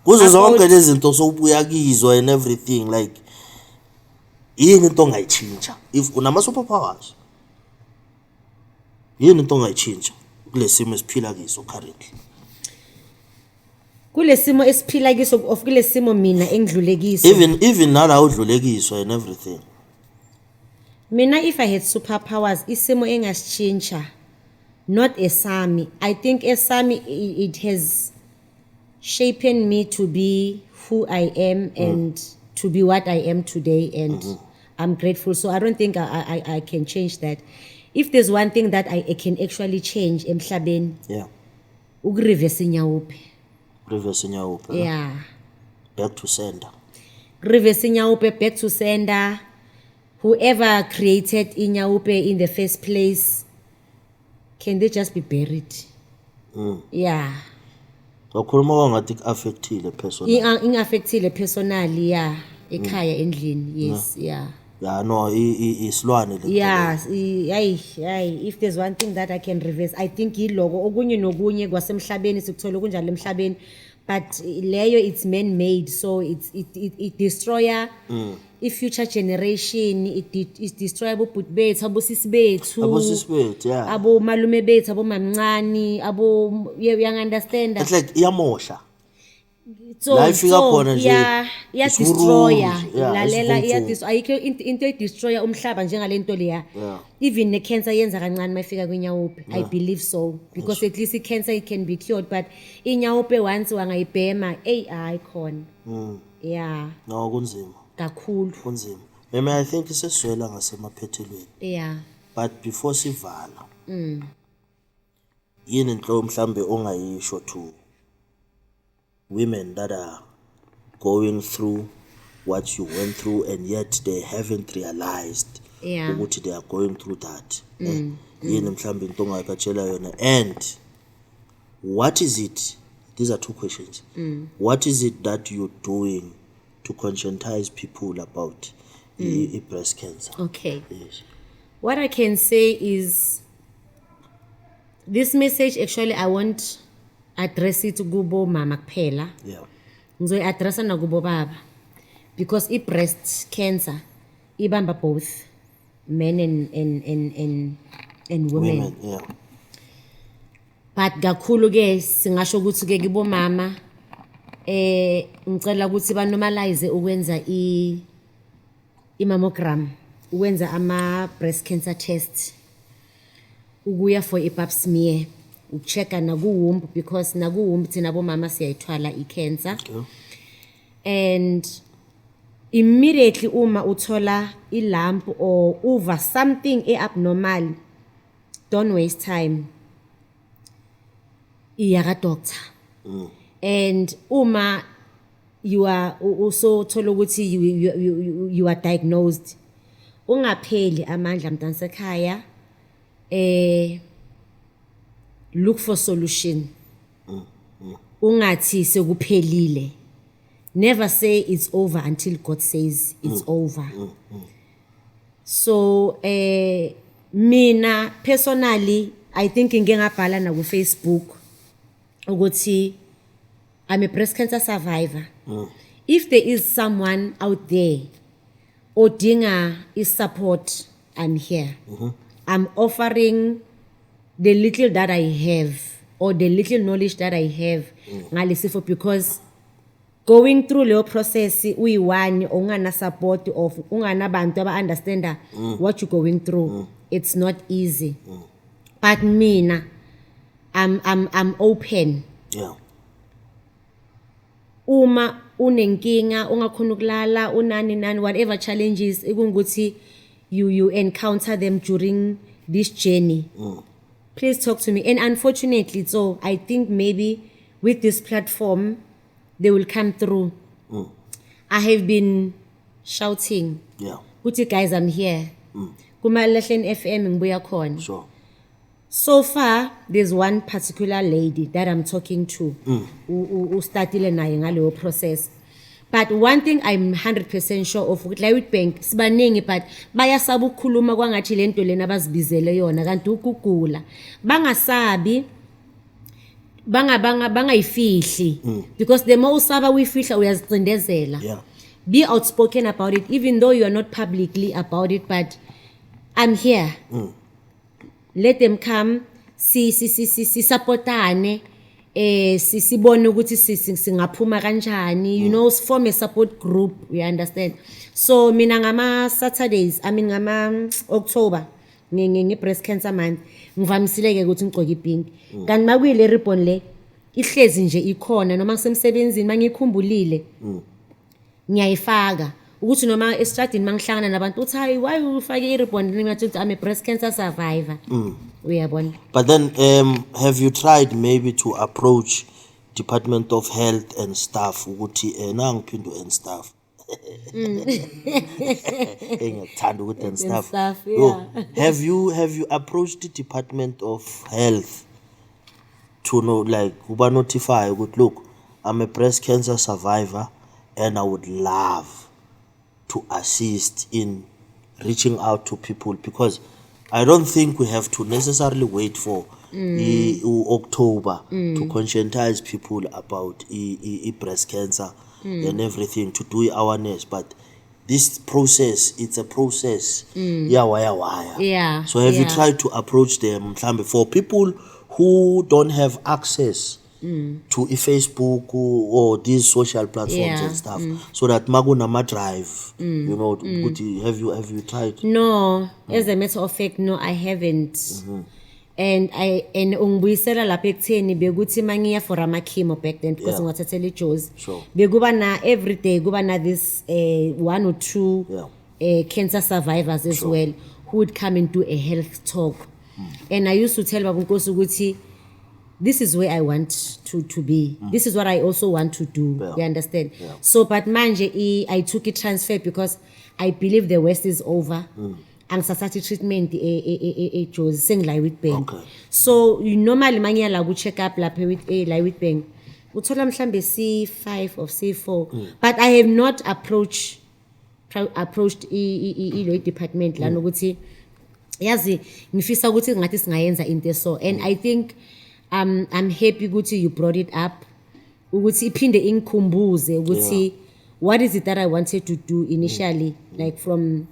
Kuzo zonke lezi zinto sowubuya kizo and everything, like yini into ongayitshintsha if unama superpowers? Yini into ongayitshintsha kulesimo esiphila kiso currently? Kule simo esiphila kiso of kule simo mina engidlule kiso? Even nala udlule kiso and everything. Mina, if I had superpowers, isimo engasitshintsha, not esami. I think esami it has shapen me to be who I am and to be what I am today, and I'm grateful. So I don't think I can change that. If there's one thing that I can actually change emhlabeni, ukureverse inyaope. Reverse nyaope. Yeah. Back to sender. Reverse inyaope, back to sender. Whoever created inyaope in the first place, can they just be buried? Yeah. Wakhuluma kwangathi ku-affectile personally. Ingi-affectile personally, yeah, ekhaya, endlini, yes, yeah. Yeah, no, isilwane le nto. Yeah, hayi hayi, if there's one thing that I can reverse, I think yiloko. Okunye nokunye kwasemhlabeni sikuthola kunjalo emhlabeni, but leyo, it's man made, so it destroya i-future generation, it destroy abobhuti bethu, abosisi bethu. Abosisi bethu, yeah. Abomalume bethu, abomamncane, abo, uyangi-understanda? It's like iyamosha. So, La ifika so, khona nje, iya-destroya. isiwuruwuru, yeah, Lalela, isivunguvungu. Ayikho into edestroya umhlaba njengalento leya. Even ne-cancer yenza kancane uma ifika kwinyaope, I believe so, because at least i-cancer, it can be cured, but inyaope, once wangayibhema, eyi, hayi khona, yeah. No, kunzima. Kakhulu. Kunzima, meme. I think sesizwela ngasemaphethelweni. But before sivala, yini inhlobo mhlambe ongayisho to women that are going through what you went through and yet they haven't realized ukuthi they are going through that, ne? Yini mhlambe into ongabatshela yona, and what is it, these are two questions, what is it that you're doing to conscientize people about i-breast cancer? Okay. Yes. What I can say is this message, actually, I won't address it kubo mama kuphela. Ngizoyi-addressa nakubo baba, because i-breast cancer ibamba both men and women. Women, yeah. But kakhulu ke singasho ukuthi ke kibomama, ngicela ukuthi banormalize ukwenza i mammogram, ukwenza ama breast cancer test, ukuya for i pap smear, ukuchecka naku-womb, because naku-womb thina bomama siyayithwala i-cancer. And immediately uma uthola i-lump or uva something e-abnormal, don't waste time, iya ka-doctor. And uma you are usothola ukuthi you are diagnosed, ungapheli amandla, mntansekhaya, look for solution. Ungathi sekuphelile. Never say it's over until God says it's over. So mina personally, I think ngike ngabhala na ku Facebook ukuthi I'm a breast cancer survivor. If there is someone out there odinga i-support, I'm here. I'm offering the little that I have or the little knowledge that I have ngalesifo, because going through leyo process uyi-one, ungana support of unganabantu aba-understanda what you're going through, it's not easy. But mina, I'm open. Uma unenkinga, ungakhona ukulala, unani nani, whatever challenges ekungukuthi you encounter them during this journey, please talk to me. And unfortunately, so I think maybe with this platform they will come through. I have been shouting ukuthi, "Guys, I'm here." Kumalahleni FM ngibuya khona. So far there's one particular lady that I'm talking to, ustartile naye ngaleyo process. But one thing I'm 100% sure of ukuthi la Witbank sibaningi, but bayasaba ukukhuluma, kwangathi lento lena abazibizele yona, kanti ukugula. Bangasabi, bangayifihli, because the more usaba uyifihla, uyazicindezela. Be outspoken about it, even though you are not publicly about it, but I'm here. Let them come, si supportane, sibone ukuthi singaphuma kanjani, form a support group, you understand? So mina ngama Saturdays, I mean ngama October, nge breast cancer month, ngivamisile ke ukuthi ngigcoke ipink, kanti makuyile ribbon le ihlezi nje ikhona, noma ngisemsebenzini, mangikhumbulile ngiyayifaka, ukuthi noma estradini mangihlangana nabantu, uthi, "Hayi, why ufake i-ribbon?" Ngingathi ukuthi I'm a breast cancer survivor, uyabona? But then, have you tried maybe to approach Department of Health and staff ukuthi nangiphindo and staff? Engiyakuthanda ukuthi and stuff. Stuff, Yo, yeah. have you approached the Department of Health to know, like, uba notify ukuthi, "Look, I'm a breast cancer survivor and I would love to assist in reaching out to people," because I don't think we have to necessarily wait for October to conscientize people about breast cancer and everything, to do awareness, but this process, it's a process, yeah, waya waya. So have you tried to approach them, mhlambe for people who don't have access to i-Facebook or these social platforms and stuff, so that makunama drive, ukuthi have you tried? No, as a matter of fact, no, I haven't. And ungibuyisela lapha ekutheni bekuthi mangiya for ama chemo back then, because ngiwathathela ijozi. Bekuba na every day kuba na this one or two cancer survivors as well who would come and do a health talk. And I used to tell Baba Nkosi ukuthi this is where I want to be. This is what I also want to do. You understand? Yeah. So, but manje, I took a transfer because I believe the worst is over. Angisathathi treatment eJozi, sengila eWitbank. So you normally mangiya la ku check up lapha with la eWitbank, uthola mhlambe C5 or C4, but I have not approached ilo department lana ukuthi yazi ngifisa ukuthi ngathi singayenza into eso. And I think I'm happy ukuthi you brought it up, ukuthi iphinde ingikhumbuze ukuthi what is it that I wanted to do initially, like from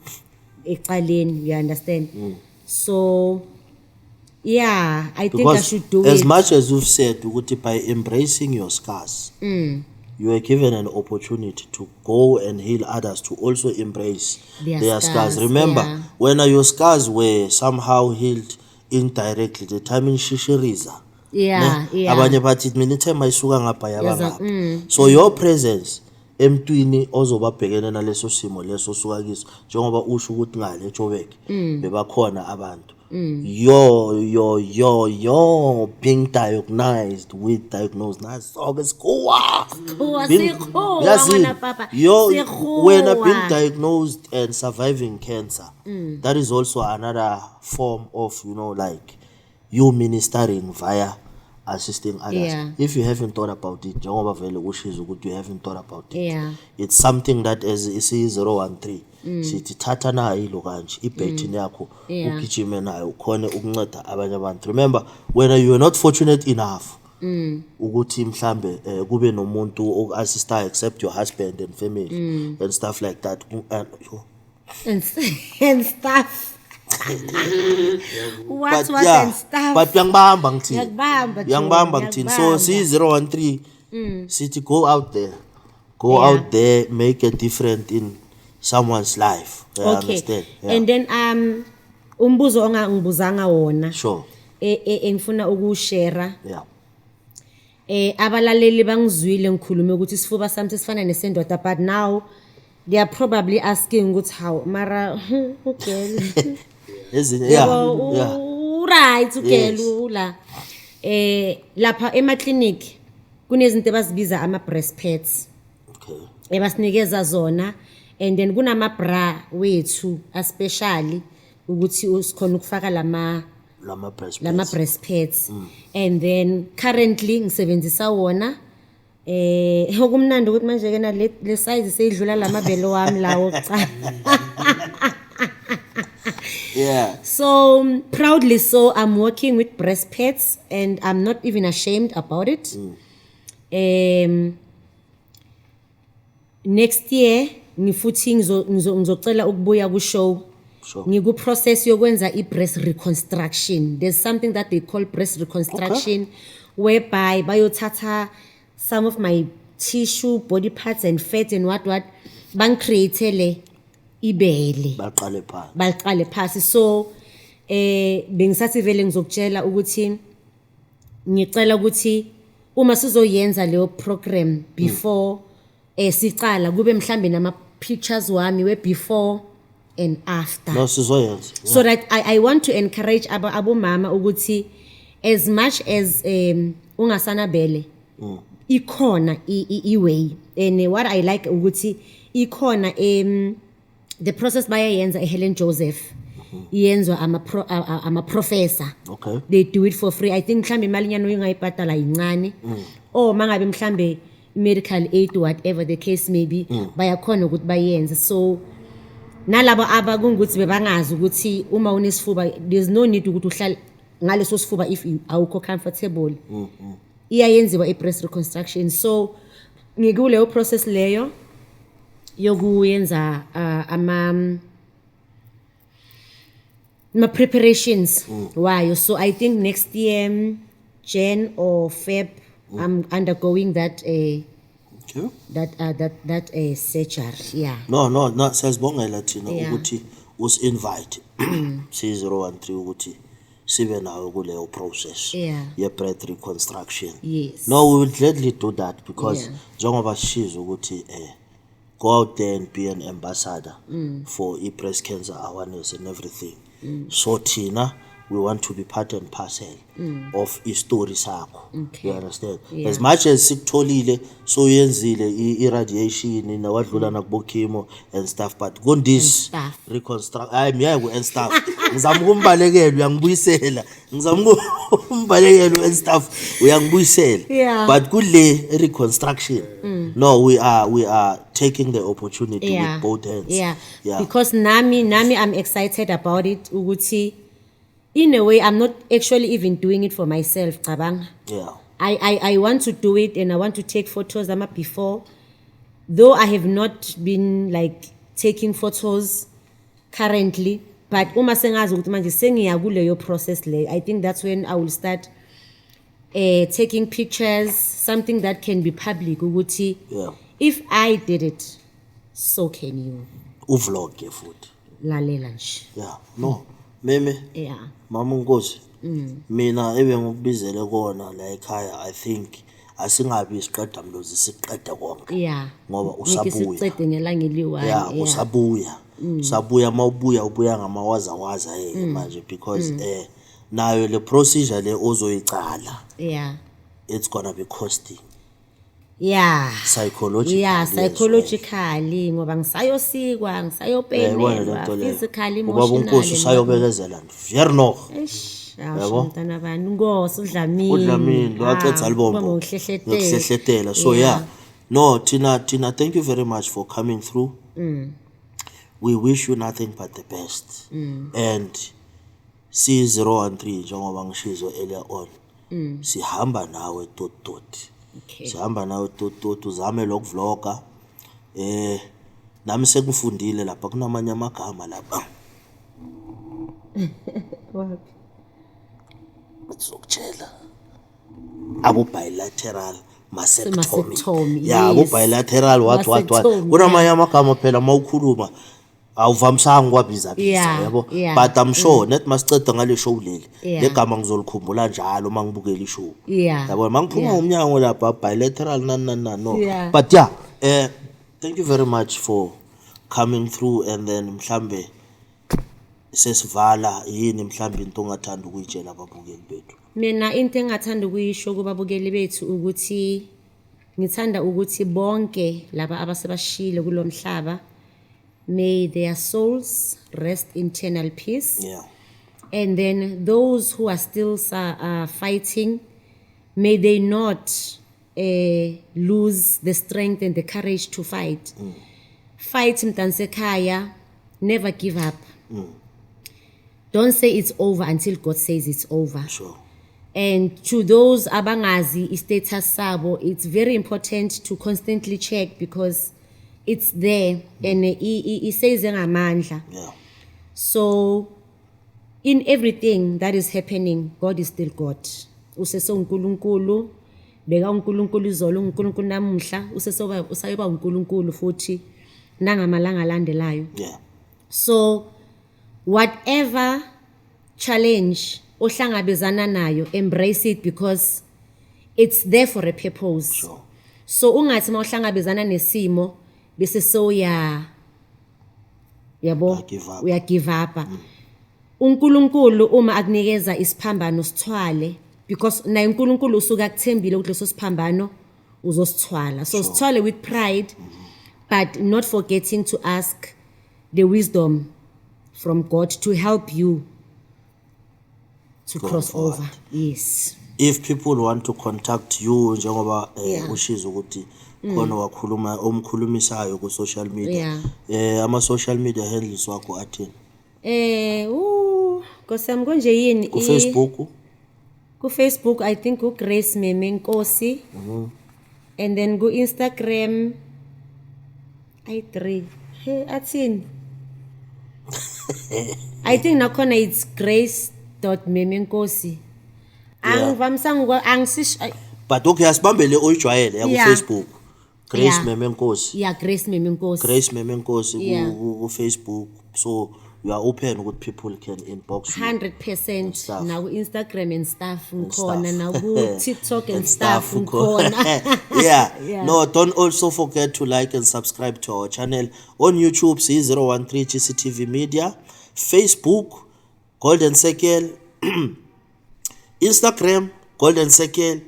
ecaleni, you understand? So yeah, I think I Because should do as it. Much as you've said ukuthi by embracing your scars, you were given an opportunity to go and heal others to also embrace their their scars. scars, Remember, when your scars were somehow healed indirectly, the time in shishiriza, ne? Abanye bathi mina ithe mayisuka ngapha yaba ngapha. So your presence emntwini ozobabhekene naleso simo leso osuka kiso, njengoba usho ukuthi ngale eJoburg bebakhona abantu, your being diagnosed with diagnosed, naso-ke sikhuwa. Sikhuwa, sikhuwa, Yazini, ngwana papa, sikhuwa. Wena being diagnosed and surviving cancer, that is also another form of like you ministering via assisting others. If you haven't thought about it, njengoba vele ushizo ukuthi you haven't thought about it, it's something that as isi-013 sithi thatha nayo ilo kanje ibhethini yakho, ugijime nayo, ukhone ukunceda abanye abantu. Remember, wena you are not fortunate enough ukuthi mhlambe kube nomuntu oku-assistayo except your husband and family and stuff like that. And, yo, And stuff, what but what yeah, and stuff. But uyangibamba ngithini? Ngiyakubamba, Joe, Uyangibamba ngithini? So ngiyakubamba. si-013 sithi go out there, go out there, make a difference in someone's life. You understand? Yeah. And then umbuzo ongangibuzanga wona engifuna ukushare, abalaleli bangizwile ngikhulume ukuthi isifuba sami sesifana nesendoda, but now they are probably asking ukuthi how mara ugirl Ezinye, yabo, right, ugirl ula lapha ema clinic kunezinto abazibiza ama breast pads ebasinikeza zona, and then kunama bra wethu especially ukuthi usikhona ukufaka lama lama breast lama pads. Breast pads. And then currently ngisebenzisa wona. Okumnandi ukuthi manje ke na le size seyidlula lamabele wami lawo kucala. So proudly so, I'm working with breast pads and I'm not even ashamed about it. Next year ngifuthi ngizocela ukubuya ku show. Ngiku process yokwenza i breast reconstruction. There's something that they call breast reconstruction, whereby bayothatha some of my tissue, body parts and fat and what what, bangicreatele ibele. Baqale phansi. Baqale phasi. So bengisathi vele ngizokutshela ukuthi ngicela ukuthi uma sizoyenza leyo program, before sicala, kube mhlambe nama pictures wami we before and after. No, sizoyenza. So that I want to encourage abomama ukuthi as much as ungasanabele, ikhona i-way And what I like ukuthi ikhona the process bayayenza eHelen Joseph, iyenzwa ama professor. They do it for free. I think mhlambe imali nyana uyingayibhadala yincane, or mangabe mhlambe medical aid, whatever the case may be, bayakhona ukuthi bayenze. So nalabo abakungukuthi bebangazi ukuthi uma unesifuba, there's no need ukuthi uhlale ngaleso sifuba if awukho comfortable, iyayenziwa i-breast reconstruction. So ngikuleyo process leyo yokuyenza ama preparations wayo. So I think next year, Jan or Feb, I'm undergoing that that surgery, yeah. No, siyazibongela thina ukuthi usi-invite C013 ukuthi sibe nawe kuleyo process ye-breast reconstruction. No, we will gladly do that because njengoba sishizo ukuthi go out there and be an ambassador for i-breast cancer awareness and everything, so thina we want to be part and parcel of i-story sakho. You understand? Yeah. As much as sikutholile soyenzile i-radiation nawadlula nakubo chemo and stuff, but kundis And stuff. Reconstruct, hayi, miyeke and stuff, ngizama ukumbalekela, uyangibuyisela. Ngizama ukumbalekela and stuff, uyangibuyisela. But kule reconstruction, no, we are taking the opportunity with both hands. Because nami I'm excited about it ukuthi in a way I'm not actually even doing it for myself, cabanga. I want to do it and I want to take photos ama before, though I have not been like taking photos currently, but uma sengazi ukuthi manje sengiya kuleyo process leyo, I think that's when I will start taking pictures, something that can be public ukuthi if I did it, so can you. Uvlog ke futhi. Lalela nje. Yeah, no, meme. Mama uNkosi, mina ebengikubizele kona la ekhaya, I think asingabi isiqeda mlozi siqede konke ngoba Ngeke usabuya. sicede ngelanga eliyi-one. Usabuya, usabuya. Mawubuya, ubuya ngamawazawaza manje because nayo le procedure le ozoyicala, it's gonna be costing psychologically as well. Psychologically, ngoba ngisayosikwa, Uyayibona ngisayopenelwa, lento leyo. physically, Ubaba uNkosi emotionally. usayobekezela vernog. Eish, Yabo? awusho mntana bani, Nkosi uDlamini. UDlamini lo wacetha Ah, libombo. ubamba ngokuhlehletela. Ngokuhlehletela. So yeah, no, thina thank you very much for coming through. We wish you nothing but the best. And C013, njengoba ngishizo earlier on, sihamba nawe tot tot. Sihamba nawe tot tot. Uzame lokuvloga. Nami sekufundile lapha, kunamanye amagama lapha. Waphi? Ngizokutshela. Abo bilateral mastectomy. Mastectomy, Yeah, abo yes. bilateral what what what. Mastectomy. Kunamanye amagama phela mawukhuluma awuvamisanga ukwabiza biza, yabo. But I'm sure net masiceda ngale show leli, legama ngizolikhumbula njalo mangibukela ishow. Yabo, mangiphuma ngomnyango lapha, bilateral nani nani nani, no. But yeah, thank you very much for coming through. And then mhlambe sesivala, yini mhlambe into ongathanda ukuyitshela ababukeli bethu? Mina into engathanda ukuyisho kubabukeli bethu ukuthi ngithanda ukuthi bonke laba abasebashile kulomhlaba, may their souls rest in eternal peace. And then those who are still fighting, may they not lose the strength and the courage to fight. Fight, mntansekhaya, never give up. Don't say it's over until God says it's over. And to those abangazi status sabo, it's very important to constantly check because it's there and iseze ngamandla. So in everything that is happening, God is still God. Usese uNkulunkulu, beka uNkulunkulu izolo, uNkulunkulu namuhla, usesoba usayoba uNkulunkulu futhi nangamalanga alandelayo. So whatever challenge ohlangabezana nayo, embrace it because it's there for a purpose. So ungathi mawuhlangabezana nesimo bese soya, yabo, Uya-give up. Uya give up. uNkulunkulu uma akunikeza isiphambano, sithwale because naye uNkulunkulu usuka akuthembile ukuthi leso siphambano Uzosithwala, so sithwale with pride, but not forgetting to ask the wisdom from God to help you to Going cross forward. over, yes. If people want to contact you, njengoba ushizo ukuthi khona wakhuluma omkhulumisayo ku social media, ama social media handles wakho athini? Nkosi yami, konje yini? Ku Facebook? Ku Facebook I think u Grace Meme Nkosi. And then ku Instagram i3, he, athini? I think nakhona it's grace.memenkosi. Angivamisanga angisish. But okay, asibambele oyijwayele yaku Facebook, Grace Meme Nkosi. Yeah, Grace Meme Nkosi. Grace Meme Nkosi. Ku Facebook. So you are open ukuthi people can inbox you? 100%. Stuff. Na ku Instagram and stuff ngikhona, Stuff. na ku TikTok and stuff ukhona. ngikhona. Yeah. No, don't also forget to like and subscribe to our channel on YouTube, C013 GCTV Media, Facebook, Golden Circle, Instagram, Golden Circle,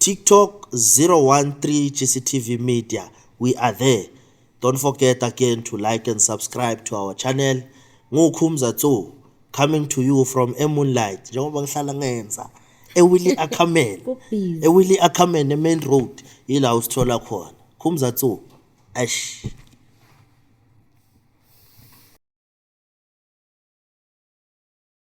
TikTok, 013 GCTV Media. We are there. Don't forget again to like and subscribe to our channel. Ngukhumza Tso, coming to you from eMoonlight. Njengoba ngihlala ngenza eWillie Ackerman. Ku-busy. eWillie Ackerman, eMain Road. Ila usithola khona. Khumza Tso. Ash.